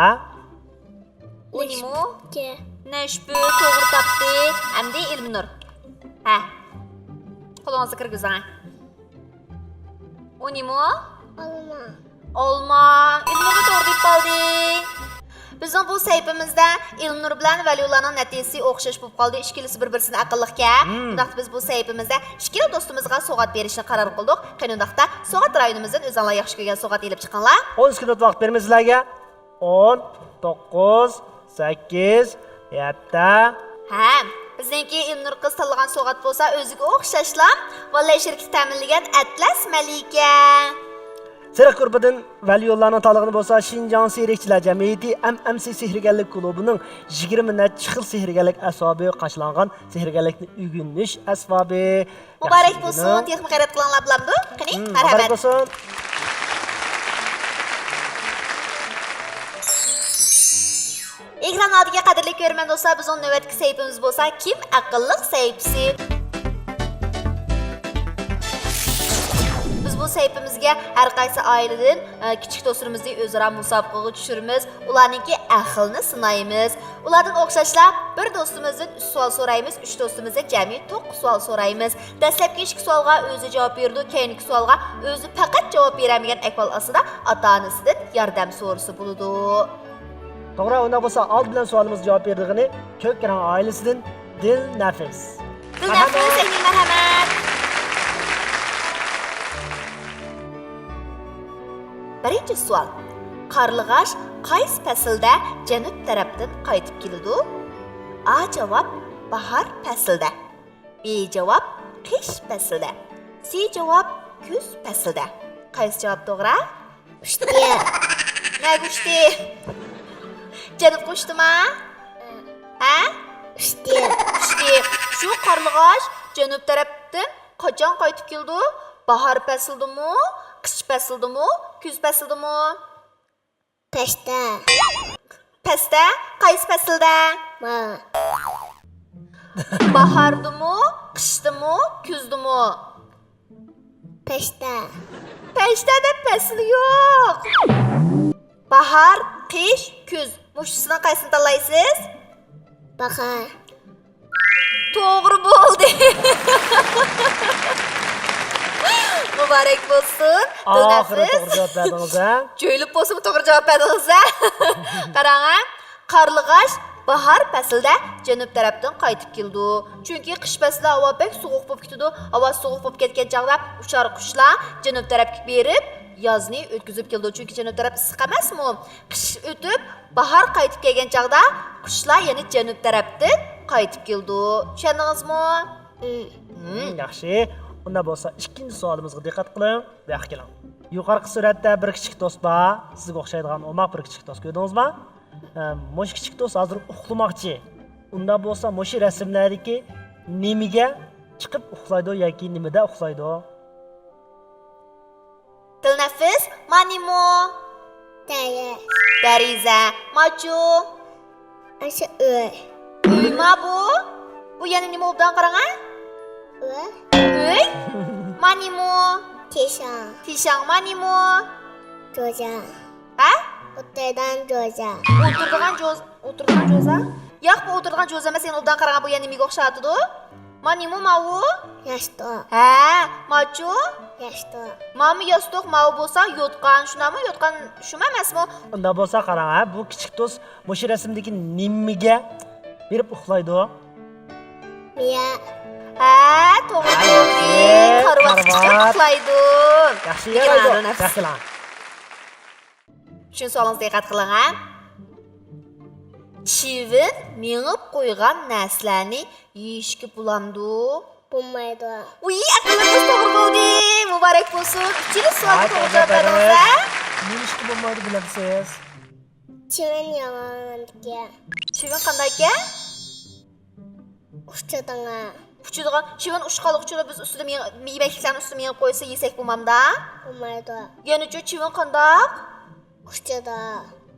ئۇ نېمە؟ نەشپۈ. نەشپۈ، توغرا تاپتى. ئەمدى ئىلمىنۇر. ھە. قولىڭىزنى كىرگۈزۈڭ. ئۇ نېمە؟ ئالما. ئالما. ئىلمىنۇرمۇ توغرا دەپ قالدى. بىزنىڭ بۇ سەھىپىمىزدە ئىلمىنۇر بىلەن ۋەلىيۇللانىڭ نەتىجىسى ئوخشاش بولۇپ قالدى. ئىككىلىسى بىر-بىرسىدىن ئەقىللىقكەن. مم. ئۇنداقتا بىز بۇ سەھىپىمىزدە ئىككىلا دوستىمىزغا سوغات بېرىشنى قارار قىلدۇق. قېنى ئۇنداقتا سوغات رايونىمىزدىن ئۆزۈڭلار ياخشى كۆرگەن سوغات ئېلىپ چىقىڭلار. ئون سېكۇنت ۋاقىت بېرىمىز سىلەرگە. ئون، توققۇز، سەككىز، يەتتە. ھە، بىزنىڭكى ئىلمىنۇر قىز تاللىغان سوغات بولسا ئۆزىگە ئوخشاشلا بالىلار شىركىتى تەمىنلىگەن ئەتلەس مەلىكە. سېرىق گۇرۇپپىدىن ۋەلىيۇللانىڭ تاللىغىنى بولسا شىنجاڭ سېھىرچىلەر جەمئىيىتى ئەم ئەم سى سېھىرگەرلىك كۇلۇبىنىڭ يىگىرمە نەچچە خىل سېھىرگەرلىك ئەسۋابى قاچىلانغان سېھىرگەرلىكنى ئۆگىنىش ئەسۋابى. مۇبارەك بولسۇن، تېخىمۇ خەيرات قىلىڭلار بولامدۇ؟ قېنى، مم، مەرھەمەت. مۇبارەك بولسۇن. ئېكران ئالدىدىكى قەدىرلىك كۆرۈرمەن دوستلار، بىزنىڭ نۆۋەتتىكى سەھىپىمىز بولسا كىم ئەقىللىق سەھىپىسى. بىز بۇ سەھىپىمىزگە ھەر قايسى ئائىلىدىن، ئە، كىچىك دوستلىرىمىزنى ئۆزئارا مۇسابىقىگە چۈشۈرىمىز، ئۇلارنىڭكى ئەقلىنى سىنايمىز. ئۇلاردىن ئوخشاشلا بىر دوستىمىزدىن ئۈچ سوئال سورايمىز، ئۈچ دوستىمىزدىن جەمئىي توققۇز سوئال سورايمىز. دەسلەپكى ئىككى سوئالغا ئۆزى جاۋاب بېرىدۇ، كەينىكى سوئالغا ئۆزى پەقەت جاۋاب بېرەلمىگەن ئەھۋال ئاستىدا ئاتا-ئانىسىدىن ياردەم سورىسا بولىدۇ. توغرا، ئۇنداق بولسا ئالدى بىلەن سوئالىمىزغا جاۋاب بېرىدىغىنى كۆك رەڭ ئائىلىسىدىن دىلنەپىس. دىلنەپىس، مەرھەمەت. ئەڭ مەرھەمەت. بىرىنچى سوئال. قارلىغاچ قايسى پەسىلدە جەنۇب تەرەپتىن قايتىپ كېلىدۇ؟ ئا جاۋاب، باھار پەسلىدە. بى جاۋاب، قىش پەسلىدە. سى جاۋاب، كۈز پەسلىدە. قايسى جاۋاب توغرا؟ ئۇچتى. نەگە ئۇچتى؟ جەنۇبقا ئۇچتىما؟ ھە؟ ئۇچتى. ئۇچتى. شۇ قارلىغاچ جەنۇب تەرەپتىن قاچان قايتىپ كېلىدۇ؟ باھار پەسلىدىمۇ، قىش پەسلىدىمۇ، كۈز پەسلىدىمۇ؟ پەستە. پەستە؟ قايسى پەسىلدە؟ باھار. باھاردىمۇ، قىشتىمۇ، كۈزدىمۇ؟ پەستە. پەستە دەپ پەسىل يوق. باھار، قىش، كۈز. مۇشۇسىنىڭ قايسىنى تاللايسىز؟ باھار. توغرا بولدى. مۇبارەك بولسۇن. ئاخىرى دىلنەپىس. توغرا جاۋاب بەردىڭىز، ھە؟ جۆيلۈپ بولسىمۇ توغرا جاۋاب بەردىڭىز، ھە؟ قاراڭ، ھە؟ قارلىغاچ باھار پەسلىدە جەنۇب تەرەپتىن قايتىپ كېلىدۇ. چۈنكى قىش پەسلىدە ھاۋا بەك سوغۇق بولۇپ كېتىدۇ. ھاۋا سوغۇق بولۇپ كەتكەن چاغدا ئۇچار قۇشلار جەنۇب تەرەپكە بېرىپ، يازنى ئۆتكۈزۈپ كېلىدۇ. چۈنكى جەنۇب تەرەپ ئىسسىق ئەمەسمۇ؟ قىش ئۆتۈپ، باھار قايتىپ كەلگەن چاغدا قۇشلار يەنە جەنۇب تەرەپتىن قايتىپ كېلىدۇ. چۈشەندىڭىزمۇ؟ مم. مم، ياخشى. ئۇنداق بولسا ئىككىنچى سوئالىمىزغا دىققەت قىلىڭ. بۇ ياققا كېلىڭ. يۇقىرىقى سۈرەتتە بىر كىچىك دوست بار. سىزگە ئوخشايدىغان ئوماق بىر كىچىك دوست كۆردىڭىزمۇ؟ ئە، مۇشۇ كىچىك دوست ھازىر ئۇخلىماقچى. ئۇنداق بولسا مۇشۇ رەسىملەردىكى نېمىگە چىقىپ ئۇخلايدۇ ياكى نېمىدە ئۇخلايدۇ؟ دىلنەفىس، ما نېمە؟ دەريا. دەرىزە، ماچۇ. ئاشۇ ئۆي. ئۆيما بۇ؟ بۇ يەنە نېمە ئوبدان قاراڭا؟ ئۆي. ئۆي؟ ما نېمە؟ تىشاڭ. تىشاڭ، ما نېمە؟ جوزا. ھە؟ ئولتۇرىدىغان جوزا. ئولتۇرىدىغان جوز-، ئولتۇرىدىغان جوزا؟ ياق، بۇ ئولتۇرىدىغان جوزا ئەمەس، يەنە ئوبدان قاراڭا، بۇ يەنە نېمىگە ئوخشاۋاتىدۇ؟ ما نېمە ماۋۇ؟ ياستۇق. ھە، ماچۇ؟ ياستۇق. ماما ياستۇق، ماۋۇ بولسا يوتقان، شۇنداقمۇ؟ يوتقان شۇمۇ ئەمەسمۇ؟ ئۇنداق بولسا قاراڭ، ھە، بۇ كىچىك دوست مۇشۇ رەسىمدىكى نېمىگە بېرىپ ئۇخلايدۇ؟ مىيە. ھە، توغرا ھە، بولدى. ياخشى، كارىۋاتقا چىقىپ كارىۋات. ئۇخلايدۇ. ياخشى، دېگەن يارايدۇ. ئارۇن ئەپسۇ. ياخشىلا. ئۈچىنچى سوئالىڭىزغا دىققەت قىلىڭ، ھە. چىۋىن مېڭىپ قويغان نەرسىلەرنى يېيىشكە بولامدۇ؟ بولمايدۇ. ۋىي، ئەقىللىق قىز توغرا بولدى. مۇبارەك بولسۇن. ئۈچىنچى سوئالغا ۋاي، توغرا جاۋاب بەردىڭىز، ھە؟ نېمىشقا بولمايدۇ بىلەمسىز؟ چىۋىن يامان ئىكەن. چىۋىن قانداق ئىكەن؟ ئۇچىدىغان. ئۇچىدىغان. چىۋىن ئۇچقانلىقى ئۈچۈن بىز ئۈستىدە مېڭ-، يېمەكلىكلەرنى ئۈستىدە مېڭىپ قويسا يېسەك بولمامدا؟ بولمايدۇ. يەنىچۇ چىۋىن قانداق؟ ئۇچىدۇ.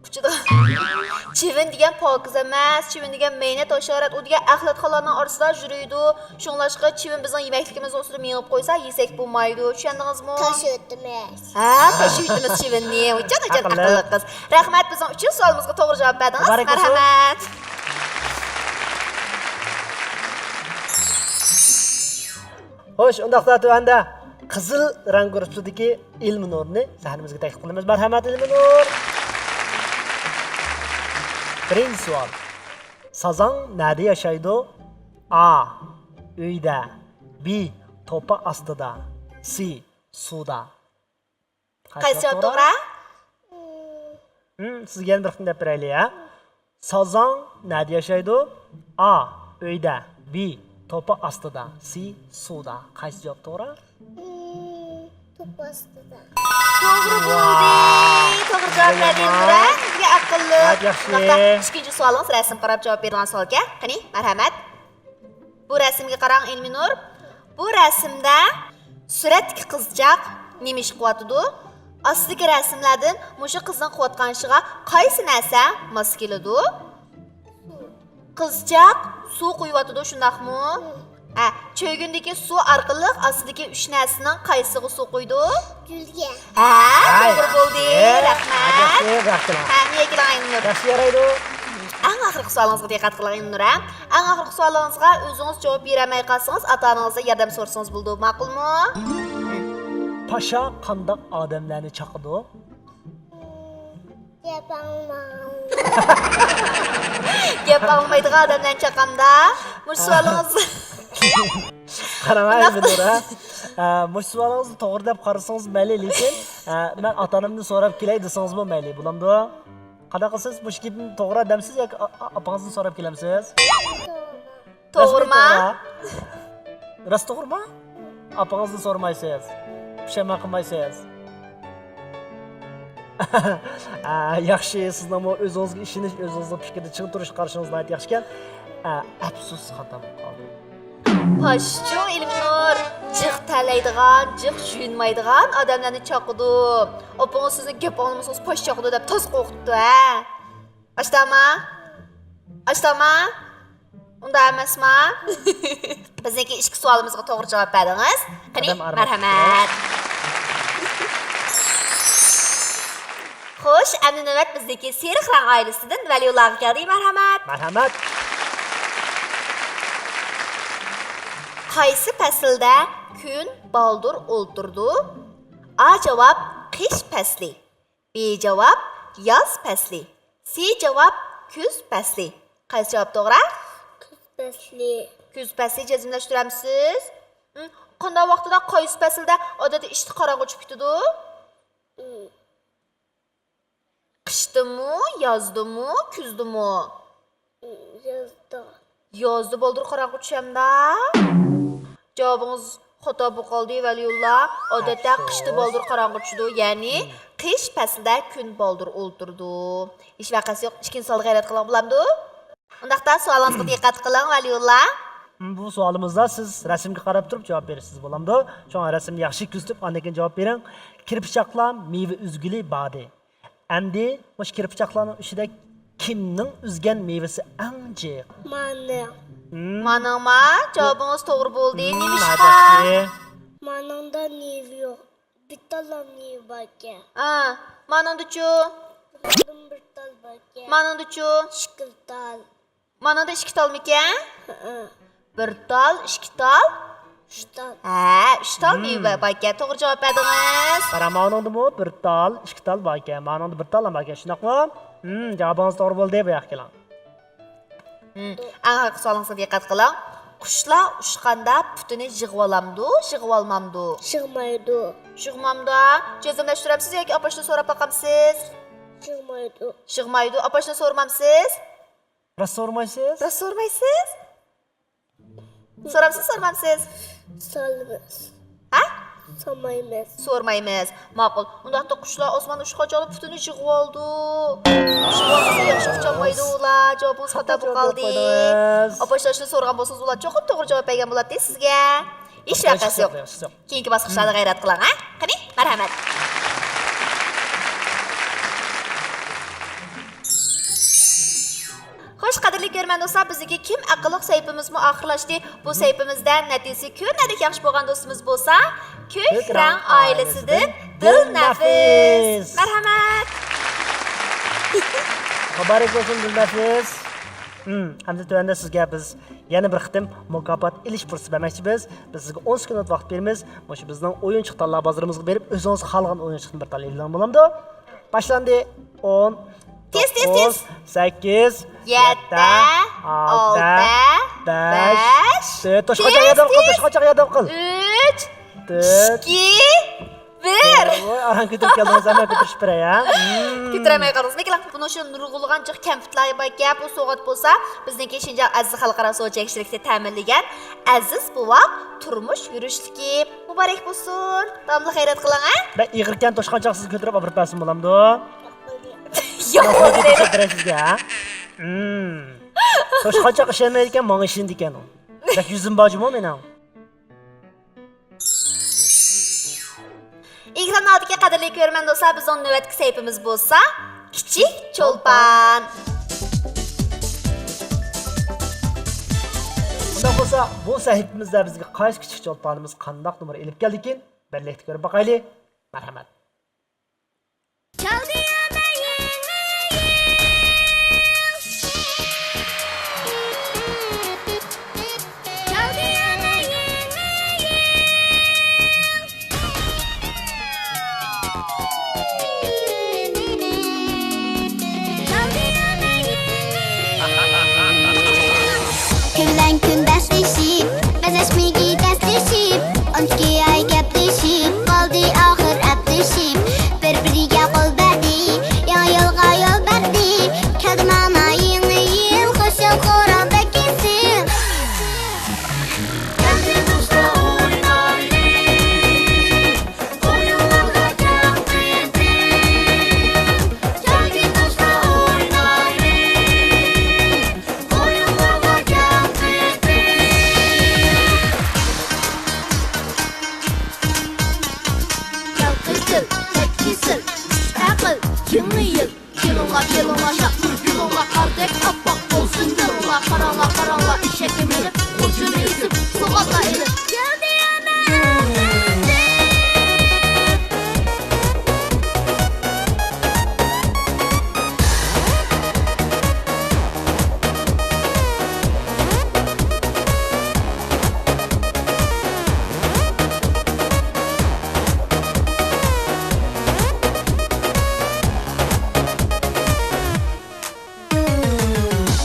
ئۇچىدىغان. چىۋىن دېگەن پاكىز ئەمەس، چىۋىن دېگەن مەينەت ھاشارات، ئۇ دېگەن ئەخلەتخانلارنىڭ ئارىسىدا يۈرىدۇ. شۇڭلاشقا چىۋىن بىزنىڭ يېمەكلىكىمىزنىڭ ئۈستىدە مېڭىپ قويسا يېسەك بولمايدۇ. چۈشەندىڭىزمۇ؟ تاشلىۋېتىمىز. ھە، تاشلىۋېتىمىز چىۋىننى. ھۇججان، ھۇججان، ئەقىللىق. ئەقىللىق قىز. رەھمەت، بىزنىڭ ئۈچىنچى سوئالىمىزغا توغرا جاۋاب بەردىڭىز. مۇبارەك بولسۇن. مەرھەمەت. خوش، ئۇنداقتا تۆۋەندە قىزىل رەڭ گۇرۇپپىسىدىكى ئىلمىنۇرنى سەھنىمىزگە تەكلىپ قىلىمىز. مەرھەمەت، ئىلمىنۇر. بىرىنچى سوئال. سازاڭ نەدە ياشايدۇ؟ ئا، ئۆيدە. بى، توپا ئاستىدا. سى، سۇدا. قايسى جاۋاب توغرا؟ ھىم، سىزگە يەنە بىر قېتىم دەپ بېرەيلى، ھە؟ سازاڭ نەدە ياشايدۇ؟ ئا، ئۆيدە. بى، توپا ئاستىدا. سى، سۇدا. قايسى جاۋاب توغرا؟ توپا ئاستىدا. توغرا بولدى. ۋاي. توغرا جاۋاب بەردى ئىلمىنۇر. سىزگە ئەقىللىق. ناھايىتى ياخشى. ئىككىنچى سوئالىڭىز رەسىمگە قاراپ جاۋاب بېرىدىغان سوئالكەن. قېنى، مەرھەمەت. بۇ رەسىمگە قاراڭ، ئىلمىنۇر. بۇ رەسىمدە سۈرەتتىكى قىزچاق نېمە ئىش قىلىۋاتىدۇ؟ ئاستىدىكى رەسىملەردىن مۇشۇ قىزنىڭ قىلىۋاتقان ئىشىغا قايسى نەرسە ماس كېلىدۇ؟ قىزچاق سۇ قۇيۇۋاتىدۇ، شۇنداقمۇ؟ ھە، چۆگۈندىكى سۇ ئارقىلىق ئاستىدىكى ئۈچ نەرسىنىڭ قايسىسىغا سۇ قۇيىدۇ؟ گۈلگە. ھە، ھەي. توغرا بولدى. ھە، رەھمەت. ياخشى، ياخشى. ھە، مىيەگە ئايلىنىپ. ياخشى يارايدۇ. ئەڭ ئاخىرقى سوئالىڭىزغا دىققەت قىلىڭ، ئىلمىنۇر، ھە؟ ئەڭ ئاخىرقى سوئالىڭىزغا ئۆزىڭىز جاۋاب بېرەلمەي قالسىڭىز، ئاتا ئانىڭىزدىن ياردەم سورىسىڭىز بولىدۇ، ماقۇلمۇ؟ پاشا قانداق ئادەملەرنى چاقىدۇ؟ گەپ ئاڭلىمىغان. گەپ ئاڭلىمايدىغان ئادەملەرنى چاقامدا. مۇشۇ سوئالىڭىز. قاراڭ، ئۇنداق ئىلمىنۇر، ھە؟ ئە، مۇشۇ سوئالىڭىزنى توغرا دەپ قارىسىڭىز مەيلى، لېكىن، ئە، مەن ئاتا-ئانامدىن سوراپ كېلەي دېسىڭىزمۇ مەيلى، بولامدۇ؟ قانداق قىلىسىز؟ مۇشۇ گېپىمنى توغرا دەمسىز ياكى ئا-، ئا-، ئاپىڭىزدىن سوراپ كېلەمسىز؟ توغرا. توغرىما؟ رەسمىي توغرا. راست توغرىما؟ ئاپىڭىزدىن سورىمايسىز. پۇشايمان قىلمايسىز. ئا، ياخشى، سىزنىڭمۇ ئۆزىڭىزگە ئىشىنىش، ئۆزىڭىزنىڭ پىكرىدە چىڭ تۇرۇش قارىشىڭىز ناھايىتى ياخشىكەن. ئا، ئەپسۇس، خاتا بولۇپ قالدى. پاشىچۇ ئىلمىنۇر، جىق تەرلەيدىغان، جىق يۇيۇنمايدىغان ئادەملەرنى چاقىدۇ. ئاپىڭىز سىزنى گەپ ئاڭلىمىسىڭىز پاش چاقىدۇ دەپ تاس قورقۇتتى ھە. ئاشتاما؟ ئاشتاما؟ ئۇنداق ئەمەسما؟ بىزنىڭكى ئىككى سوئالىمىزغا توغرا جاۋاب بەردىڭىز. قېنى، مەرھەمەت. خوش، ئەمدى نۆۋەت بىزدىكى سېرىق رەڭ ئائىلىسىدىن ۋەلىيۇللاغا كەلدى. مەرھەمەت. مەرھەمەت. قايسى پەسىلدە كۈن بالدۇر ئولتۇرىدۇ؟ ئا جاۋاب، قىش پەسلى. بى جاۋاب، ياز پەسلى. سى جاۋاب، كۈز پەسلى. قايسى جاۋاب توغرا؟ كۈز پەسلى. كۈز پەسلى جەزملەشتۈرەمسىز؟ ھىم، قانداق ۋاقتىدا، قايسى پەسىلدە ئادەتتە ئىشىكتە قاراڭغۇ چۈشۈپ كېتىدۇ؟ ھىم. قىشتىمۇ، يازدىمۇ، كۈزدىمۇ؟ يازدا. يازدا بالدۇر قاراڭغۇ چۈشەمدا؟ جاۋابىڭىز خاتا بولۇپ قالدى، ۋەلىيۇللا. ئادەتتە ئەپسۇس. قىشتا بالدۇر قاراڭغۇ چۈشىدۇ، يەنى قىش پەسلىدە كۈن بالدۇر ئولتۇرىدۇ. ھېچ ۋەقەسى يوق. ئىككىنچى سوئالغا غەيرەت قىلغىلى بولامدۇ؟ ئۇنداقتا سوئالىڭىزغا دىققەت قىلىڭ، ۋەلىيۇللا. بۇ سوئالىمىزدا سىز رەسىمگە قاراپ تۇرۇپ جاۋاب بېرىسىز، بولامدۇ؟ شۇڭا رەسىمنى ياخشى كۆزىتىپ، ئاندىن كېيىن جاۋاب بېرىڭ. كىرپىچاقلار مېۋە ئۈزگىلى باردى. ئەمدى مۇشۇ كىرپىچاقلارنىڭ ئىچىدە كىمنىڭ ئۈزگەن مېۋىسى ئەڭ جىق؟ مانىڭ. ھىم. مانىڭما؟ جاۋابىڭىز توغرا بولدى. ھىم، نېمىشقا؟ مانىڭدا مېۋە يوق. بىر تال مېۋە باركەن. ھە، مانىڭدىچۇ؟ مانىڭدىمۇ بىر تال باركەن. مانىڭدىچۇ؟ ئىككى تال. مانىڭدا ئىككى تالمىكەن؟ ھەئە. بىر تال، ئىككى تال. ئۈچ تال. ھە، ئۈچ تال مېۋە بار ئىكەن. توغرا جاۋاب بەردىڭىز. قارا، مانىڭدىمۇ بىر تال، ئىككى تال بار ئىكەن. مانىڭدا بىر تال بار ئىكەن، شۇنداقمۇ؟ ھىم، جاۋابىڭىز توغرا بولدى، بۇ ياققا كېلىڭ. ھىم، ئەڭ ئاخىرقى سوئالىڭىزغا دىققەت قىلىڭ. قۇشلار ئۇچقاندا پۇتىنى يىغىۋالامدۇ، يىغىۋالمامدۇ؟ يىغمايدۇ. يىغمامدۇ. جەزملەشتۈرەمسىز ياكى ئاپاشنى سوراپ باقامسىز؟ يىغمايدۇ. يىغمايدۇ. ئاپاشنى سورىمامسىز؟ راست سورىمايسىز؟ راست سورىمايسىز؟ سورامسىز، سورىمامسىز؟ سورىمايمىز. ھە؟ سورىمايمىز. سورىمايمىز. ماقۇل. ئۇنداقتا قۇشلار ئاسماندا ئۇچقان چاغدا پۇتىنى يىغىۋالىدۇ. يىغىۋالمىسا ياخشى ئۇچالمايدۇ ئۇلار. جاۋابىڭىز خاتا بولۇپ قالدى. ئاپاشلار شۇنى سورىغان بولسىڭىز، ئۇلار چوقۇم توغرا جاۋاب بەرگەن بولاتتى سىزگە. ھېچ ۋەقەسى يوق. كېيىنكى باسقۇچلاردا غەيرەت قىلىڭ، ھە؟ قېنى، مەرھەمەت. خوش، قەدىرلىك كۆرۈرمەن دوستلار، بىزنىڭكى كىم ئەقىللىق سەھىپىمىزمۇ ئاخىرلاشتى. بۇ سەھىپىمىزدە نەتىجىسى كۆرۈنەرلىك ياخشى بولغان دوستىمىز بولسا، كۆك رەڭ ئائىلىسىدىن دىلنەفىس. مەرھەمەت. مۇبارەك بولسۇن، دىلنەفىس. ھىم، ئەمدى تۆۋەندە سىزگە بىز يەنە بىر قېتىم مۇكاپات ئېلىش پۇرسىتى بەرمەكچىبىز. بىز سىزگە ئون سېكۇنت ۋاقىت بېرىمىز. مۇشۇ بىزنىڭ ئويۇنچۇق تاللا بازىرىمىزغا بېرىپ، ئۆزىڭىز خالىغان ئويۇنچۇقتىن بىر تاللا ئېلىۋېلىڭ، بولامدۇ؟ باشلاندى. ئون، تېز، تېز، توققۇز، تېز. سەككىز، يەتتە، يەتتە، ئالتە، ئالتە، بەش، بەش، تۆت. توشقانچاق تېز، ياردەم قىل، تېز. توشقانچاق ياردەم قىل. ئۈچ، تۆت، ئىككى، بىر. ۋاي، ئاران كۆتۈرۈپ كەلدىڭىز، ئەمما كۆتۈرۈشۈپ بېرەي، ھە؟ كۆتۈرەلمەي قالدىڭىز. لېكىن بۇنىڭ ئۈچۈن نۇرغۇنلىغان جىق كەمپۈتلەر باركەن، بۇ سوۋغات بولسا بىزنىڭكى شىنجاڭ ئەزىز خەلقئارا سودا چەكلىشىكلىكى تەمىنلىگەن ئەزىز بوۋاق تۇرمۇش يۈرۈشلۈكى. مۇبارەك بولسۇن. داۋاملىق غەيرەت قىلىڭ، ھە؟ بەك ئېغىركەن، توشقانچاق سىزگە كۆتۈرۈپ ئاپىرىپ بەرسىمۇ بولامدۇ؟ ياق، بولمايدۇ. بېرەي سىزگە، ھە؟ ھىم. توشقانچاق ئىشەنمەيدىكەن، ماڭا ئىشىنىدىكەن ئۇ. بەك يۈزۈم بارجۇمۇ مېنىڭ. ئېكران ئالدىدىكى قەدىرلىك كۆرۈرمەن دوستلار، بىزنىڭ نۆۋەتتىكى سەھىپىمىز بولسا كىچىك چولپان. ئۇنداق بولسا، بۇ سەھىپىمىزدە بىزگە قايسى كىچىك چولپانىمىز قانداق نومۇر ئېلىپ كەلدىكىن، بىرلىكتە كۆرۈپ باقايلى. مەرھەمەت. كەلدى يەنە يېڭى يىل. كەلدى يەنە يېڭى يىل. كەلدى يەنە يېڭى يىل. كۈنلەن كۈن دەسلىشىپ، بەزەشمىگى دەسلىشىپ، ئون ئىككى ئاي گەپلىشىپ، قالدى ئاخىر ئەپلىشىپ، بىر-بىرىگە قول بەردى، يېڭى يىلغا يول بەردى. كەلدى مانا يېڭى يىل، خۇش يىل، خورام بەك ئېسىل. كەلدى دوستلار ئوينايلى، ئويۇنلارغا كەڭ قېتىل. كەلدى دوستلار ئوينايلى، ئويۇنلارغا كەڭ قېتىل. كەل قېتىل، كەل كېسىل، كۈچ ئەقىل، يېڭى يىل. كېلىڭلار، كېلىڭلار، شاد بىر كۈنۈڭلار، قاردەك ئاپئاق بولسۇن دىلىڭلار. قاراڭلار، قاراڭلار، ئېشەككە مىنىپ، خوجىنى ئېزىپ، سوغاتلار ئېلىپ. كەلدى يەنە ئەپەندىم.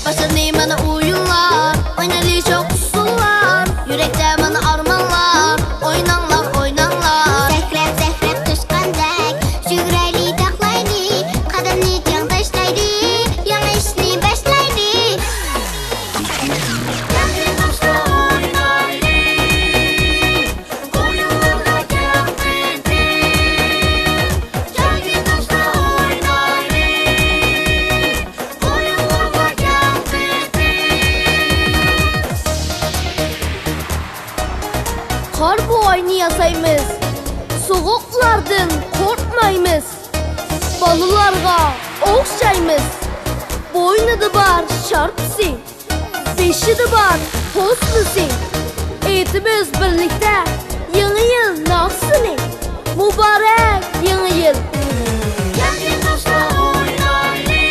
باشلاندى مانا ئويۇنلار، ئوينايلى شوخ ئۇسسۇللار. يۈرەكتە مانا ئارمانلار، ئويناڭلار، ئويناڭلار. سەكرەپ، سەكرەپ توشقاندەك، يۈگۈرەيلى، تاقلايلى. قەدەمنى چىڭ تاشلايلى، يېڭى ئىشنى باشلايلى. كەلدى دوستلار ئوينايلى، ئويۇنلارغا كەڭ قېتىل. كەلدى دوستلار ئوينايلى، ئويۇنلارغا كەڭ قېتىل. قار بوۋاينى ياسايمىز، سوغۇقلاردىن قورقمايمىز. بالىلارغا ئوخشايمىز، بوينىدا بار شارپىسى، بېشىدا بار پوسمىسى. ئېيتىمىز بىرلىكتە يېڭى يىل ناخشىسىنى. مۇبارەك يېڭى يىل! كەلدى دوستلار ئوينايلى.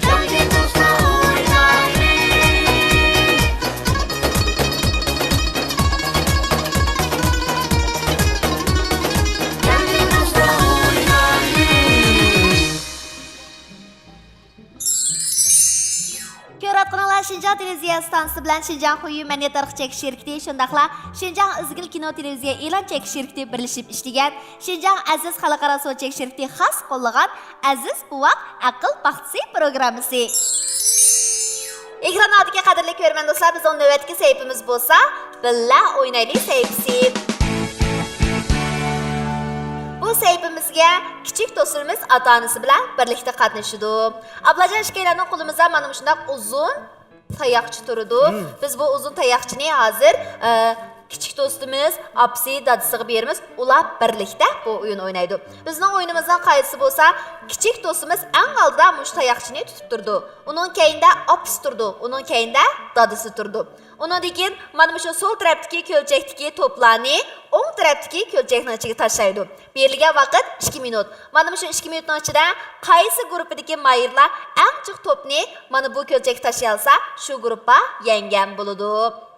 كەلدى دوستلار ئوينايلى. كۆرۈۋاتقىنىڭلار شىنجاڭ تېلېۋىزىيە ئىستانسىسى بىلەن شىنجاڭ خۇيۈ مەدەنىيەت تارىخى چەكلىك شىركىتى، شۇنداقلا شىنجاڭ ئىزگىل كىنو تېلېۋىزىيە ئېلان چەكلىك شىركىتى بىرلىشىپ ئىشلىگەن شىنجاڭ ئەزىز خەلقئارا سودا چەكلىك شىركىتى خاس قوللىغان ئەزىز بوۋاق ئەقىل پاختىسى پروگراممىسى. ئېكران ئالدىدىكى قەدىرلىك كۆرۈرمەن دوستلار، بىزنىڭ نۆۋەتتىكى سەھىپىمىز بولسا بىللە ئوينايلى سەھىپىسى. بۇ سەھىپىمىزگە كىچىك دوستلىرىمىز ئاتا-ئانىسى بىلەن بىرلىكتە قاتنىشىدۇ. ئابلاجان ئىككىيلەننىڭ قولىمىزدا مانا مۇشۇنداق ئۇزۇن تاياقچە تۇرىدۇ. بىز بۇ ئۇزۇن تاياقچىنى ھازىر، ئە، كىچىك دوستىمىز، ئاپىسى، دادىسىغا بېرىمىز. ئۇلار بىرلىكتە بۇ ئويۇن ئوينايدۇ. بىزنىڭ ئويۇنىمىزنىڭ قائىدىسى بولسا، كىچىك دوستىمىز ئەڭ ئالدىدا مۇشۇ تاياقچىنى تۇتۇپ تۇرىدۇ. ئۇنىڭ كەينىدە ئاپىسى تۇرىدۇ، ئۇنىڭ كەينىدە دادىسى تۇرىدۇ. ئۇنىڭدىن كېيىن مانا مۇشۇ سول تەرەپتىكى كۆلچەكتىكى توپلارنى ئوڭ تەرەپتىكى كۆلچەكنىڭ ئىچىگە تاشلايدۇ. بېرىلگەن ۋاقىت ئىككى مىنۇت. مانا مۇشۇ ئىككى مىنۇتنىڭ ئىچىدە قايسى گۇرۇپپىدىكى ماھىرلار ئەڭ جىق توپنى مانا بۇ كۆلچەككە تاشلىيالىسا، شۇ گۇرۇپپا يەڭگەن بولىدۇ.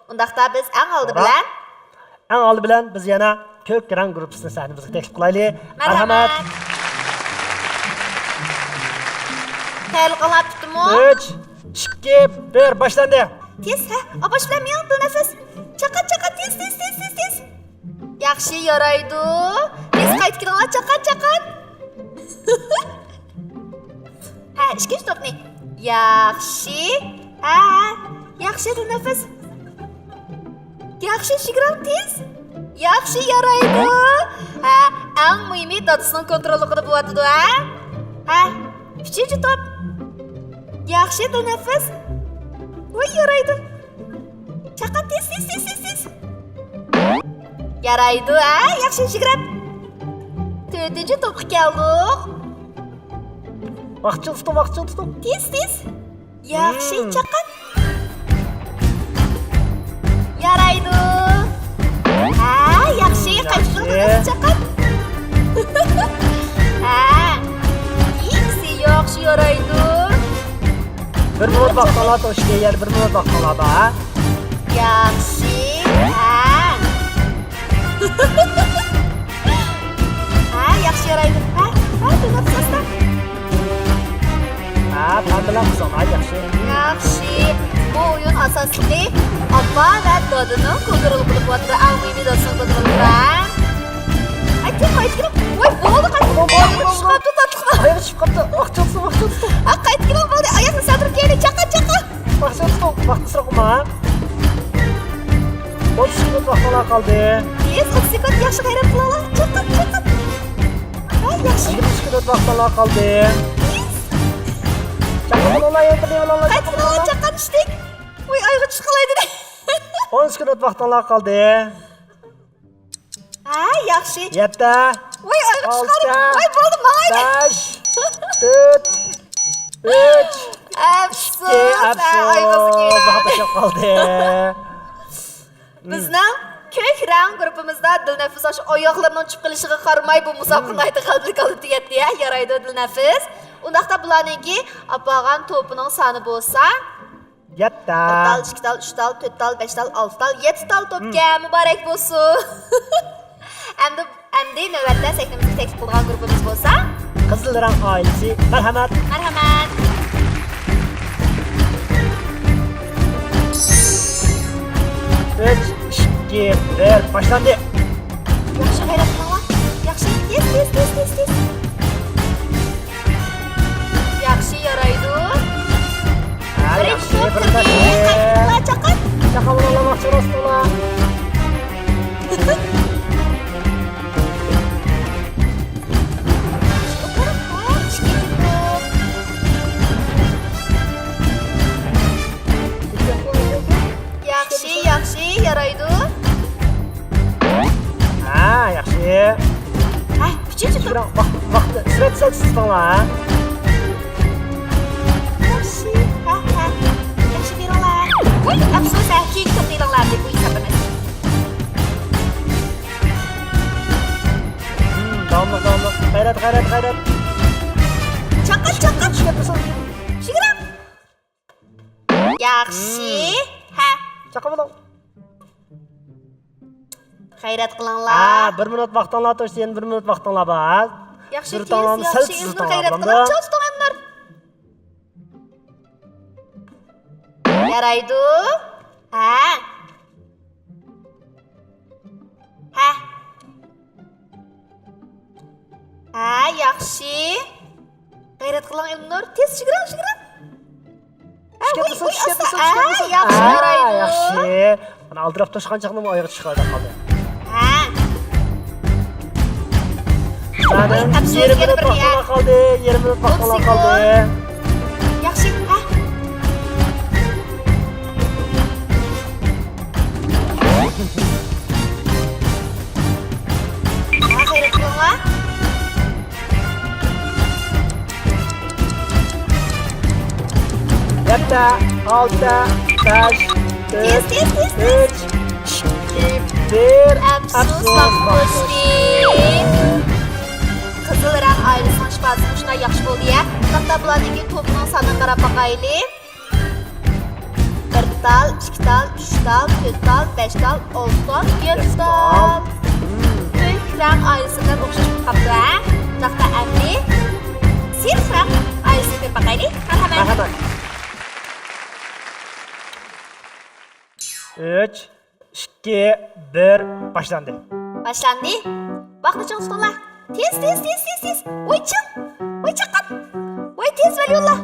ئۇنداقتا بىز ئەڭ ئالدى بىلەن، ئەڭ ئالدى بىلەن بىز يەنە كۆك رەڭ گۇرۇپپىسىنى سەھنىمىزگە تەكلىپ قىلايلى. مەرھەمەت. تەييارلىقىڭلار پۈتتىمۇ؟ ئۈچ، ئىككى، بىر، باشلاندى. تېز، ھە، ئاپاش بىلەن مېڭىڭ، دىلنەپىس. چاقات، چاقات، تېز، تېز، تېز، تېز، تېز. ياخشى، يارايدۇ. تېز قايتىپ كېلىڭلار، چاقات، چاقات. ھە، ئىككىنچى توپنى. ياخشى. ھە، ھە. ياخشى، دىلنەپىس. ياخشى، شىگرام تېز. ياخشى، يارايدۇ. ھە، ئەڭ مۇھىمى دادىسىنىڭ كونتروللۇقىدا بولۇۋاتىدۇ، ھە؟ ھە، ئۈچىنچى توپ. ياخشى، تەنەففۇس. ۋاي، يارايدۇ. چاقات، تېز، تېز، تېز، تېز، تېز. يارايدۇ، ھە؟ ياخشى، شىگرام. تۆتىنچى توپقا كەلدۇق. ۋاقىتچىل تۇتۇڭ، ۋاقىتچىل تۇتۇڭ. تېز، تېز. ياخشى، چاقات. يارايدۇ. ھە، ياخشى، قايتىپ كېلىڭ، چاقات. ھە. ئىككىسى ياخشى، يارايدۇ. بىر مىنۇت ۋاقتىڭلار توشتى، يەنە بىر مىنۇت ۋاقتىڭلار بار، ھە؟ ياخشى، ھە. ھە، ياخشى يارايدۇ. ھە، ھە، تەنەپپۇس ئاستا. ھە، پەم بىلەن قىزىڭلار، ياخشى. ياخشى. بۇ ئويۇن ئاساسلىقى ئاپا ۋە دادىنىڭ كونترولى بولۇپ قالىدۇ. ئەڭ مۇھىمى دادىسىنىڭ كونترولى بار. ئاي، تېز قايتىپ كېلىپ. ۋاي، بولدى، قايتىپ. بولدى، بولدى، بولدى. چۈشۈپ قاپتۇ، تاتلىقلار. ئاياغ چۈشۈپ قاپتۇ. ۋاقىت چىقىپتۇ. ھە، قايتىپ كېلىڭ، بولدى. ئاياقنى سەل تۇرۇپ كېلەيلى. چاقات، چاقات. ۋاقىت سىرقىما. ئون سېكۇنت ۋاقتىڭلار قالدى. يېس، ئون سېكۇنت، ياخشى غەيرەت قىلىڭلار. چاقات، چاقات. ھە، ياخشى. يىگىرمە سېكۇنت ۋاقتىڭلار قالدى. يېس. چاقات بولۇڭلار، يەنە بىر دېۋىلىڭلار. قايتىپ كېلىڭلار، چاقات، چۈشتۇق. ۋاي، ئايغا چۈشۈپ قالاي دېدى. ئون سېكۇنت ۋاقتىڭلار قالدى. ھە، ياخشى. يەتتە. ۋاي، ئايغا چۈشۈپ قالدى. ئالتە. ۋاي، بولدى، ماڭايلى. بەش، تۆت، ئۈچ، ئەپسۇس، ئىككى، ئەپسۇس. ھە، ئايغا چۈشۈپ قالدى. بىزنىڭ كۆك رەڭ گۇرۇپپىمىزدا دىلنەپىس ئاشۇ ئاياغلىرىنىڭ چۈشۈپ قېلىشىغا قارىماي، بۇ مۇسابىقە ناھايىتى غەلىبىلىك ئالدىدا تۈگەتتى، ھە، يارايدۇ، دىلنەپىس. ئۇنداقتا بۇلارنىڭكى ئاپارغان توپىنىڭ سانى بولسا، يەتتە. بىر تال، ئىككى تال، ئۈچ تال، تۆت تال، بەش تال، ئالتە تال، يەتتە تال توپكەن. مۇبارەك بولسۇن. ئەمدى، ئەمدى نۆۋەتتە سەھنىمىزگە تەكلىپ قىلغان گۇرۇپپىمىز بولسا، قىزىل رەڭ ئائىلىسى. مەرھەمەت. مەرھەمەت. ئۈچ، ئىككى، بىر، باشلاندى. ياخشى، غەيرەت قىلىڭلار. ياخشى، تېز، تېز، تېز، تېز، تېز. ياخشى، يارايدۇ. ھە، بىرىنچى ياخشى، توپ بىر كىردى. تاشلىدى. قايتىڭلار، چاقات. چاقاۋېلىڭلار، ۋاقىت راست بولا. ياخشى، ياخشى، يارايدۇ. ھە، ياخشى. ھە، ئۈچىنچى توپ. ۋاقىت، ۋاقىت، سەل، سەل سىزىڭلار، ھە. ياخشى، ھە، ھە. ياخشى بېرىڭلار. ۋاي، ئەپسۇس، ھە، كېيىنكى توپنى ئېلىڭلار دەپ بۇ ھېسابلىماس. داۋاملىق، داۋاملىق. غەيرەت، غەيرەت، غەيرەت. چاققان، چاققان. چۈشۈرۈپ. ياخشى. ھە. چاقا بولۇڭ. غەيرەت قىلىڭلار. ھە، بىر مىنۇت ۋاقتىڭلار توشتى، يەنە بىر مىنۇت ۋاقتىڭلار بار. ياخشى، تېز، ياخشى، ئەلنۇر، غەيرەت قىلىڭ. چاۋشتۇڭ، ئەلنۇر. يارايدۇ. ھە. ھە. ھە، ياخشى. غەيرەت قىلىڭ، ئىلمىنۇر. تېز، شىگىرىڭ، شىگىرىڭ. ھە، ئىشكەپ ۋۇي، تۇرسۇن، ۋۇي، ئىشكەپ ئاستا. تۇرسۇن، ئىشكەپ ھە، تۇرسۇن. ياخشى، ھە، يارايدۇ. ياخشى. مانا ئالدىراپ توشقان چاغنىمۇ ئايىغى چىقىپ قالدى. ھە. مانا ۋۇي، ئەپسۇس، يېرىم يەنە مىنۇت بىر ۋاقتىڭلار قالدى، يېرىم مىنۇت ۋاقتىڭلار قالدى. ياخشى، ھە. ھە، غەيرەت قىلىڭلار. يەتتە، ئالتە، بەش، تۆت، تېز، تېز، تېز، تېز. ئۈچ، ئىككى، بىر. ئەپسۇس، ئەپسۇس، ۋاقىت توشتى. قىزىل رەڭ ئائىلىسىنىڭ شىپاسى مۇشۇنداق ياخشى بولدى يا. تاختا بۇلارنىڭكى توپىنىڭ سانىغا قاراپ باقايلى. بىر تال، ئىككى تال، ئۈچ تال، تۆت تال، بەش تال، ئالتە تال، يەتتە تال. كۆك رەڭ ئائىلىسىدە ئوخشاش بولۇپ قاپتۇ، ھە؟ تاختا ئەمدى سېرىق رەڭ ئائىلىسىنى كۆرۈپ باقايلى. مەرھەمەت. مەرھەمەت. ئۈچ، ئىككى، بىر، باشلاندى. باشلاندى. ۋاقىتنى چىڭ تۇتۇڭلار. تېز، تېز، تېز، تېز، تېز. ۋاي چىڭ. ۋاي چاققان. ۋاي تېز ۋەلىيۇللا.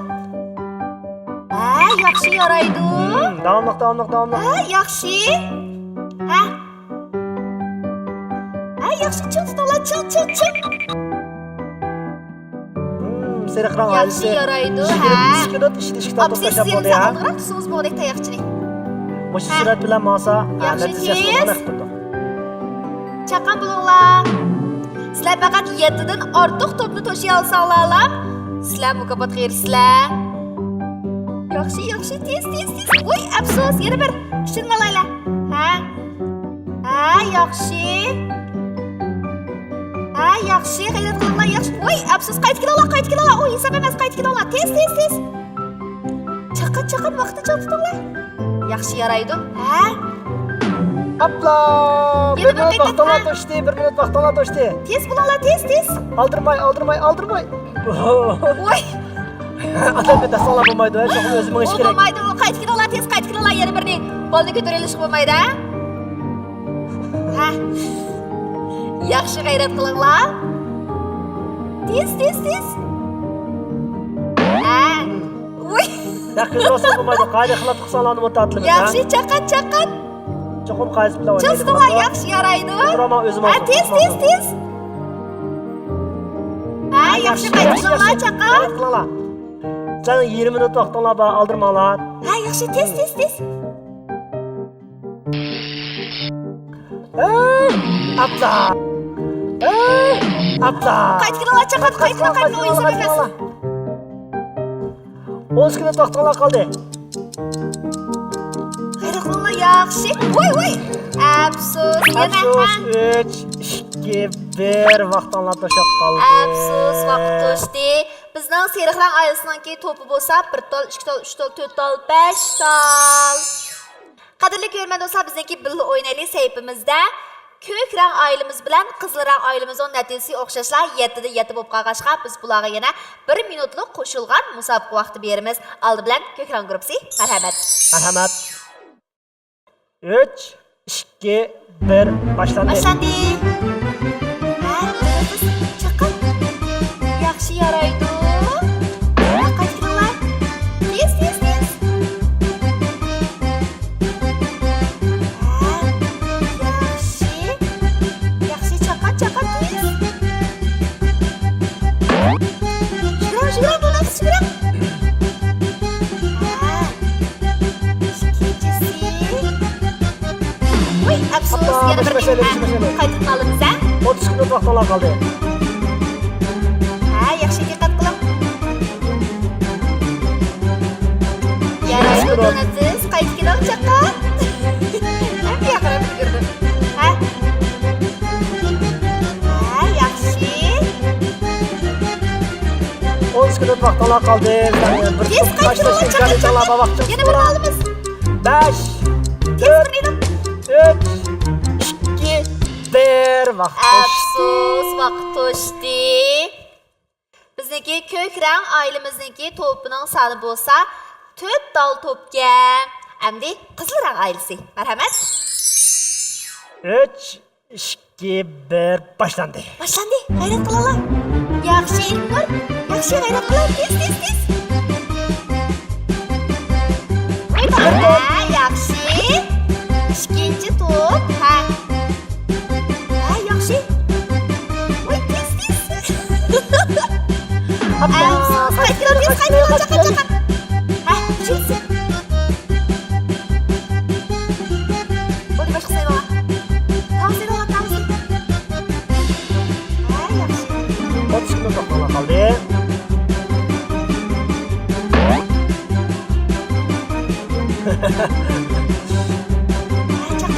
ھە، ياخشى يارايدۇ. مم، داۋاملىق، داۋاملىق، داۋاملىق. ھە، ياخشى. ھە. ھە، ياخشى چىڭ تۇتۇڭلار، چىڭ، چىڭ، چىڭ. مم، سېرىق رەڭ ئائىلىسى. ياخشى يارايدۇ، ھە. ئىككى مىنۇت ئىچىدە ئىككى تال توپ تاشلاپ بولدى، ھە. ئالدىراق تۇرسىڭىز بولدى تاياقچىنى. مۇشۇ سۈرئەت بىلەن ماڭسا، ھە، ياخشى، نەتىجە ياخشى بولغان تېز. چاققان بولۇڭلار. سىلەر پەقەت يەتتىدىن ئارتۇق توپنى توشۇيالىساڭلارلا، سىلەر مۇكاپاتقا ئېرىشىسىلەر. ياخشى، ياخشى، تېز، تېز، تېز. ۋوي، ئەپسۇس، يەنە بىر. ئۈچىنى ئالايلى. ھە. ھە، ياخشى. ھە، ياخشى، غەيرەت قىلىڭلار، ياخشى. ۋوي، ئەپسۇس، قايتا كېلىڭلار، قايتا كېلىڭلار. ئۇ ھېساب ئەمەس، قايتا كېلىڭلار. تېز، تېز، تېز. چاققان، چاققان، ۋاقىتنى چىڭ تۇتۇڭلار. ياخشى يارايدۇ. ھە؟ ئاپلا! بىر مىنۇت ۋاقتىڭلار توشتى، بىر مىنۇت ۋاقتىڭلار توشتى. تېز بولۇڭلار، تېز، تېز. ئالدىرماي، ئالدىرماي، ئالدىرماي. ۋوي! ئادەمگە دەسساڭلار بولمايدۇ، ھە، چوقۇم ئۆزى مېڭىش كېرەك. بولمايدۇ، قايتا كېلىڭلار، تېز قايتا كېلىڭلار، يەنە بىرنى. بالىنى كۆتۈرۈۋېلىشقا بولمايدۇ، ھە؟ ھە. ياخشى غەيرەت قىلىڭلار. تېز، تېز، تېز. ھە. ۋوي. يا، قىزىرسا بولمايدۇ. قائىدە خىلاپ قىلساڭلارنى مۇتاتلىمىز، ھە؟ ياخشى، چاققان، چاققان. چوقۇم قائىدىسى بىلەن ئوينايدۇ. چاستىڭلار، ياخشى يارايدۇ. ھە، تېز، تېز، تېز. ھە، ياخشى، قايتىڭلار، چاققان. غەيرەت قىلىڭلار. سەن يېرىم مىنۇت ۋاقتىڭلار بار، ئالدىرىماڭلار. ھە، ياخشى، تېز، تېز، تېز. ھەي، ئاپلا. ھەي، ئاپلا. قايتىپ كېلىڭلار، چاققان، قايتىپ كېلىڭ، قايتىپ كېلىڭ، ئويۇن سەۋەب ئەمەس. ئون سېكۇنت ۋاقتىڭلار قالدى. غەيرەت قىلىڭلار، ياخشى. ۋوي، ۋوي. ئەپسۇس، يەنە. ئەپسۇس، ئۈچ، ئىككى، بىر، ۋاقتىڭلار توشۇپ قالدى. ئەپسۇس، ۋاقىت توشتى. بىزنىڭ سېرىق رەڭ ئائىلىسىنىڭكى توپى بولسا بىر تال، ئىككى تال، ئۈچ تال، تۆت تال، بەش تال. قەدىرلىك كۆرۈرمەن دوستلار، بىزنىڭكى بىللە ئوينايلى سەھىپىمىزدە كۆك رەڭ ئائىلىمىز بىلەن قىزىل رەڭ ئائىلىمىزنىڭ نەتىجىسى ئوخشاشلا يەتتىدە يەتتە بولۇپ قالغاچقا، بىز بۇلارغا يەنە بىر مىنۇتلۇق قوشۇلغان مۇسابىقە ۋاقتى بېرىمىز. ئالدى بىلەن كۆك رەڭ گۇرۇپپىسى، مەرھەمەت. مەرھەمەت. ئۈچ، ئىككى، بىر، باشلاندى. باشلاندى. ھە، چاققان. ياخشى يارايدۇ. قايتىپ كېلىڭلار. تېز، تېز، تېز. ھە، ياخشى. ياخشى، چاققان، چاققان، تېز. يۈگۈرۈڭ، يۈگۈرۈڭ، بولمايسىز، يۈگۈرۈڭ. ھە. ئىككىنچىسى. ۋوي، ئەپسۇس، ئاپا، يەنە بىر مەسىلە، مەسىلە. قايتىپ قالىمىز، ھە؟ ئوتتۇز سېكۇنت ۋاقتىڭلار قالدى. ھە، ياخشى دىققەت قىلىڭ. يارايدۇ، دوناتسىز، قايتىپ كېلىڭ، چاققان. ھەم بۇياققا يۈگۈردۈم. ھە؟ ھە، ياخشى. ئون سېكۇنت ۋاقتىڭلار قالدى. بىر تېز قايتىڭلار، چاققان، چاققان. يەنە بىر ئالىمىز. بەش، تۆت، ئۈچ، ئىككى، بىر. ۋاقىت توشتى. ئەپسۇس، ۋاقىت توشتى. بىزنىڭكى كۆك رەڭ ئائىلىمىزنىڭكى توپىنىڭ سانى بولسا تۆت تال توپكەن. ئەمدى قىزىل رەڭ ئائىلىسى. مەرھەمەت. ئۈچ، ئىككى، بىر، باشلاندى. باشلاندى. غەيرەت قىلىڭلار. ياخشى، ئېلىنۇر. ياخشى، غەيرەت قىلىڭ. تېز، تېز، تېز. ھە، ياخشى. ئىككىنچى توپ. ھە. ھە، ياخشى. ۋاي، تېز، تېز. ئاپا، ئەمسە قايتىڭ، تېز قايتىڭ، چاقا، چاقا. ھە، ئۈچىنچىسى. بولدى، باشقا سايلاڭلار. تاڭ سايلاڭلار، تاڭ سايلاڭلار. ھە، ياخشى. ئوتتۇز سېكۇنت ۋاقتىڭلار قالدى.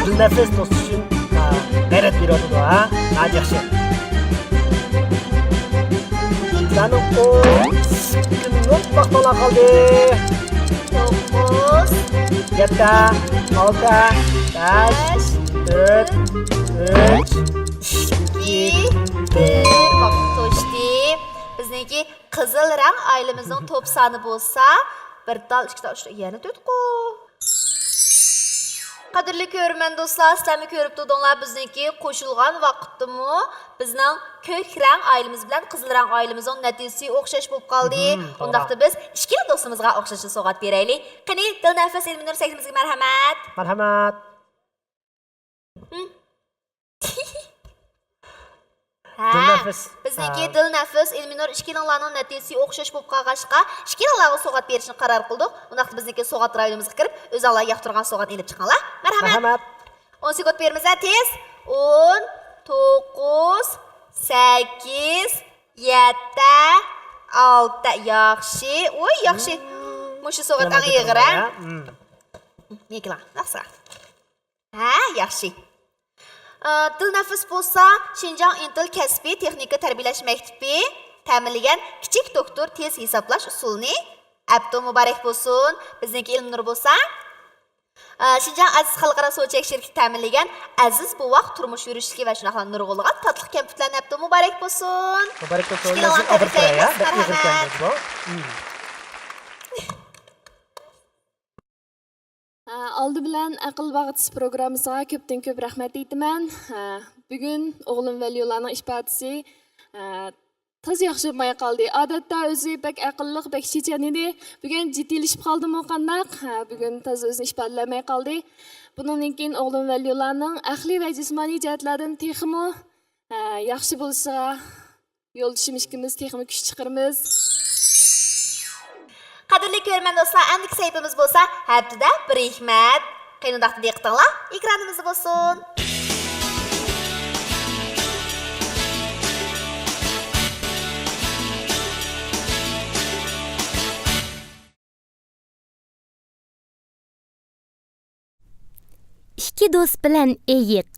دىلنەپىس توسۇش ئۈچۈن، ھە، غەيرەت بېرىۋاتىدۇ، ھە؟ ھە، ياخشى. سەنىڭ ئون سېكۇنت ۋاقتىڭلار قالدى. توققۇز. يەتتە، ئالتە، بەش، بەش، تۆت، تۆت، ئۈچ، ئىككى، ئىككى، بىر. بىر. ۋاقىت توشتى. بىزنىڭكى قىزىل رەڭ ئائىلىمىزنىڭ توپ سانى بولسا، بىر تال، ئىككى تال، ئۈچ تال، يەنە تۆتقۇ. قەدىرلىك كۆرۈرمەن دوستلار، سىلەرمۇ كۆرۈپ تۇردۇڭلار، بىزنىڭكى قوشۇلغان ۋاقىتتىمۇ بىزنىڭ كۆك رەڭ ئائىلىمىز بىلەن قىزىل رەڭ ئائىلىمىزنىڭ نەتىجىسى ئوخشاش بولۇپ قالدى. مهم، توغرا. ئۇنداقتا بىز ئىككىلا دوستىمىزغا ئوخشاشلا سوۋغات بېرەيلى. قېنى، دىلنەپىس، ئىلمىنۇر، سەھنىمىزگە مەرھەمەت. مەرھەمەت. ھە، دىلنەپىس. بىزنىڭكى ھە. دىلنەپىس، ئىلمىنۇر ئىككىلىڭلارنىڭ نەتىجىسى ئوخشاش بولۇپ قالغاچقا، ئىككىلىڭلارغا سوۋغات بېرىشنى قارار قىلدۇق. ئۇنداقتا بىزنىڭكى سوۋغات رايونىمىزغا كىرىپ، ئۆزۈڭلار ياقتۇرغان سوۋغاتنى ئېلىپ چىقىڭلار. مەرھەمەت. مەرھەمەت. ئون سېكۇنت بېرىمىز، ھە، تېز. ئون، توققۇز، سەككىز، يەتتە، ئالتە. ياخشى. ۋوي، ياخشى. مم. مۇشۇ سوۋغات ئەڭ ئېغىر، ھە؟ مم. نېكىلا، ناخسا. ھە، ياخشى. ئى، دىلنەپىس بولسا شىنجاڭ ئىنتىل كەسپىي تېخنىكا تەربىيەلەش مەكتىپى تەمىنلىگەن كىچىك دوكتور تېز ھېسابلاش ئۇسۇلىنى ئەپتۇ مۇبارەك بولسۇن. بىزنىڭكى ئىلمىنۇر بولسا، ئى، شىنجاڭ ئەزىز خەلقئارا سودا چەكلىك شىركىتى تەمىنلىگەن ئەزىز بوۋاق تۇرمۇش يۈرۈشلۈكى ۋە شۇنداقلا نۇرغۇنلىغان تاتلىق كەمپۈتلەرنى ئەپتۇ مۇبارەك بولسۇن. مۇبارەك بولسۇن. ئىككىلىڭلارنى تەبرىكلەيمىز. مەرھەمەت. ئالدى بىلەن ئەقىل باغچىسى پروگراممىسىغا كۆپتىن كۆپ رەھمەت ئېيتىمەن. بۈگۈن ئوغلۇم ۋەلىيۇللانىڭ ئىپادىسى تازا ياخشى بولماي قالدى. ئادەتتە ئۆزى بەك ئەقىللىق، بەك چېچەن ئىدى. بۈگۈن جىددىيلىشىپ قالدىمۇ قانداق؟ بۈگۈن تازا ئۆزىنى ئىپادىلەيەلمەي قالدى. بۇنىڭدىن كېيىن ئوغلۇم ۋەلىيۇللانىڭ ئەقلىي ۋە جىسمانىي جەھەتلەردىن تېخىمۇ ياخشى بولۇشىغا يولدىشىم ئىككىمىز تېخىمۇ كۈچ چىقىرىمىز. قەدىرلىك كۆرۈرمەن دوستلار، ئەمدىكى سەھىپىمىز بولسا ھەپتىدە بىر ھېكمەت. قېنى ئۇنداقتا دىققىتىڭلار ئېكرانىمىزدا بولسۇن. ئىككى دوست بىلەن ئېيىق.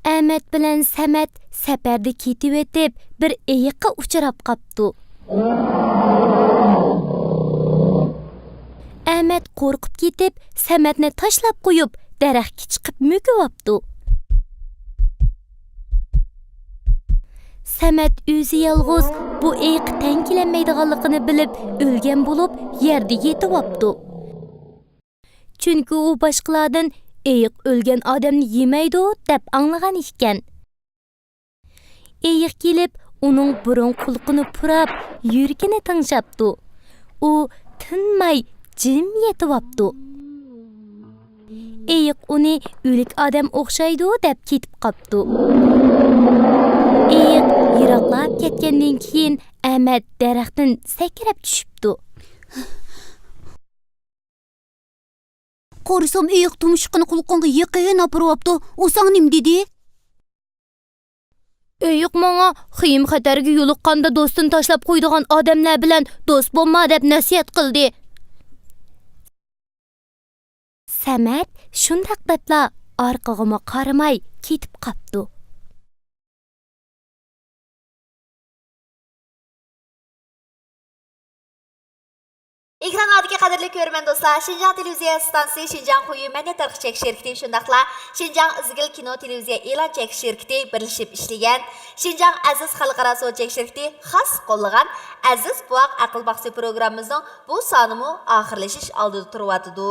ئەمەت بىلەن سەمەت سەپەردە كېتىۋېتىپ، بىر ئېيىققا ئۇچراپ قاپتۇ. ئەمەت قورقۇپ كېتىپ، سەمەتنى تاشلاپ قويۇپ، دەرەخكە چىقىپ مۆكۈۋاپتۇ. سەمەت ئۆزى يالغۇز بۇ ئېيىققا تەڭ كېلەلمەيدىغانلىقىنى بىلىپ، ئۆلگەن بولۇپ، يەردە يېتىۋاپتۇ. چۈنكى ئۇ باشقىلاردىن ئېيىق ئۆلگەن ئادەمنى يېمەيدۇ، دەپ ئاڭلىغان ئىكەن. ئېيىق كېلىپ، ئۇنىڭ بۇرۇن قۇلىقىنى پۇراپ، يۈرىكىنى تىڭشاپتۇ. ئۇ تىنماي جىم يېتىۋاپتۇ. ئېيىق ئۇنى ئۆلۈك ئادەم ئوخشايدۇ دەپ كېتىپ قاپتۇ. ئېيىق يىراقلاپ كەتكەندىن كېيىن، ئەمەت دەرەختىن سەكرەپ چۈشۈپتۇ. قارىسام، ئېيىق تۇمشۇقىنى قۇلىقىڭغا يېقىن ئاپىرىۋاپتۇ. ئۇ ساڭا نېمە دېدى؟ ئېيىق ماڭا خېيىم-خەتەرگە يولۇققاندا دوستىنى تاشلاپ قويىدىغان ئادەملەر بىلەن دوست بولما دەپ نەسىھەت قىلدى. سەمەت شۇنداق دەپلا ئارقىغىمۇ قارىماي كېتىپ قاپتۇ. ئېكرانلاردىكى قەدىرلىك كۆرۈرمەن دوستلار، شىنجاڭ تېلېۋىزىيە ئىستانسىسى، شىنجاڭ خۇيۈ مەدەنىيەت تارقىتىش چەكلىك شىركىتى، شۇنداقلا شىنجاڭ ئىزگىل كىنو تېلېۋىزىيە ئېلان چەكلىك شىركىتى بىرلىشىپ ئىشلىگەن شىنجاڭ ئەزىز خەلقئارا سودا چەكلىك شىركىتى خاس قوللىغان ئەزىز بوۋاق ئەقىل باغچىسى پروگراممىمىزنىڭ بۇ سانىمۇ ئاخىرلىشىش ئالدىدا تۇرۇۋاتىدۇ.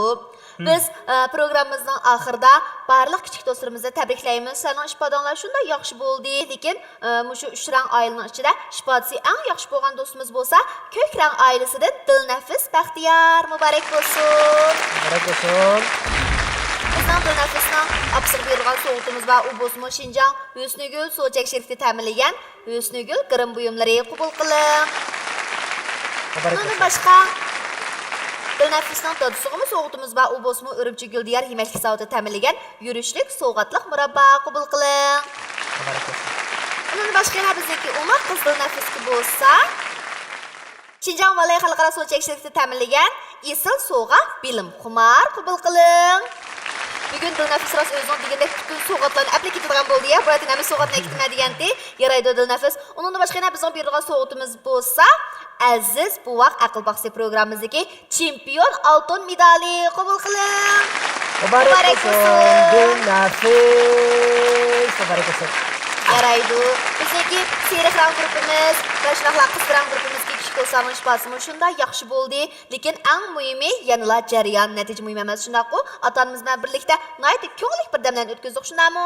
بىز، ئە، پروگراممىمىزنىڭ ئاخىرىدا بارلىق كىچىك دوستلىرىمىزنى تەبرىكلەيمىز. سىلەرنىڭ ئىپادىڭلار شۇنداق ياخشى بولدى. لېكىن، ئە، مۇشۇ ئۈچ رەڭ ئائىلىنىڭ ئىچىدە ئىپادىسى ئەڭ ياخشى بولغان دوستىمىز بولسا، كۆك رەڭ ئائىلىسىدىن دىلنەپىس بەختىيار. مۇبارەك بولسۇن! مۇبارەك بولسۇن! بىزنىڭ دىلنەپىسنىڭ ئاپىسىغا بېرىدىغان سوۋغىتىمىز بار. ئۇ بولسىمۇ شىنجاڭ ھۆسنىگۈل سودا چەكلىك شىركىتى تەمىنلىگەن ھۆسنىگۈل گىرىم بۇيۇملىرى قوبۇل قىلىڭ. مۇبارەك بولسۇن. ئۇنىڭدىن باشقا، دىلنەپىسنىڭ دادىسىغىمۇ سوۋغىتىمىز بار. ئۇ بولسىمۇ ئۈرۈمچى گۈلدىيار يېمەكلىك زاۋۇتى تەمىنلىگەن يۈرۈشلۈك سوۋغاتلىق مۇراببا قوبۇل قىلىڭ. مۇبارەك بولسۇن. ئۇنىڭدىن باشقا يەنە بىزنىڭكى ئوماق قىز دىلنەفىسكە بولسا، شىنجاڭ ۋالەي خەلقئارا سودا چەكلىك شىركىتى تەمىنلىگەن ئېسىل سوۋغا بىلىم خۇمار قوبۇل قىلىڭ. بۈگۈن دىلنەپىس راست ئۆزىنىڭ دېگىنىدەك پۈتۈن سوۋغاتلارنى ئەپلا كېتىدىغان بولدى يا، بۇ يەردىن ھەممە سوۋغاتنى ئەكېتىمەن دېگەنتى. يارايدۇ دىلنەپىس. ئۇنىڭدىن باشقا يەنە بىزنىڭ بېرىدىغان سوۋغىتىمىز بولسا، ئەزىز بوۋاق ئەقىل باغچىسى پروگراممىمىزدىكى چېمپىيون ئالتۇن مېدالى قوبۇل قىلىڭ. مۇبارەك مۇبارەك بولسۇن، بولسۇن. دىلنەپىس. مۇبارەك بولسۇن. يارايدۇ. بىزنىڭكى سېرىق رەڭ گۇرۇپپىمىز ۋە شۇنداقلا قىزىل رەڭ گۇرۇپپىمىزدىكى كىچىك دوستلارنىڭ ئىپادىسىمۇ شۇنداق ياخشى بولدى. لېكىن ئەڭ مۇھىمى يەنىلا جەريان، نەتىجە مۇھىم ئەمەس، شۇنداققۇ؟ ئاتا-ئانىمىز بىلەن بىرلىكتە ناھايىتى كۆڭۈللۈك بىر دەملەرنى ئۆتكۈزدۇق، شۇنداقمۇ؟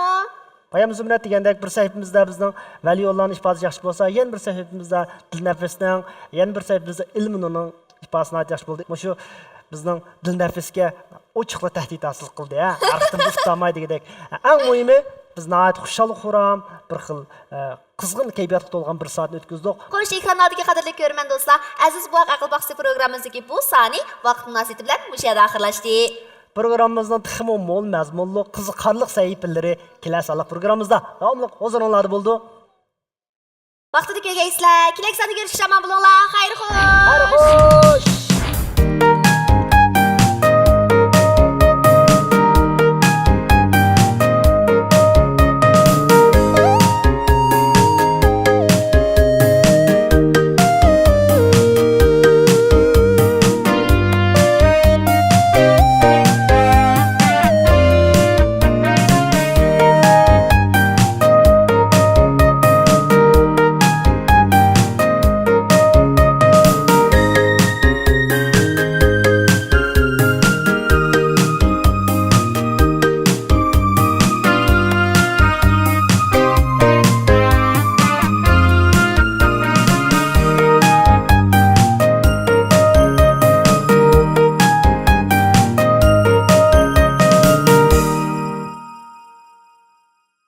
بايام زۇمرەت دېگەندەك، بىر سەھىپىمىزدە بىزنىڭ ۋەلىيۇللانىڭ ئىپادىسى ياخشى بولسا، يەنە بىر سەھىپىمىزدە دىلنەپىسنىڭ، يەنە بىر سەھىپىمىزدە ئىلمىنۇرنىڭ ئىپادىسى ناھايىتى ياخشى بولدى. مۇشۇ بىزنىڭ دىلنەپىسكە ئوچۇقلا تەھدىت ھاسىل قىلدى، ھە؟ ھەر قېتىم توختىماي دېگۈدەك. ئەڭ مۇھىمى، بىز ناھايىتى خۇشال-خۇرام، بىر خىل، ئە، قىزغىن كەيپىياتقا تولغان بىر سائەتنى ئۆتكۈزدۇق. خوش، ئېكرانلاردىكى قەدىرلىك كۆرۈرمەن دوستلار، ئەزىز بوۋاق ئەقىل باغچىسى پروگراممىمىزدىكى بۇ سانى ۋاقىت مۇناسىۋىتى بىلەن مۇشۇ يەردە ئاخىرلاشتى. پروگراممىمىزنىڭ تېخىمۇ مول مەزمۇنلۇق، قىزىقارلىق سەھىپىلىرى كېلەر سانلىق پروگراممىمىزدا داۋاملىق ھۇزۇرۇڭلاردا بولىدۇ. ۋاقتىدا كۆرگەيسىلەر. كېلەر ساندا كۆرۈشكىچە ئامان بولۇڭلار. خەير خوش. خەير خوش.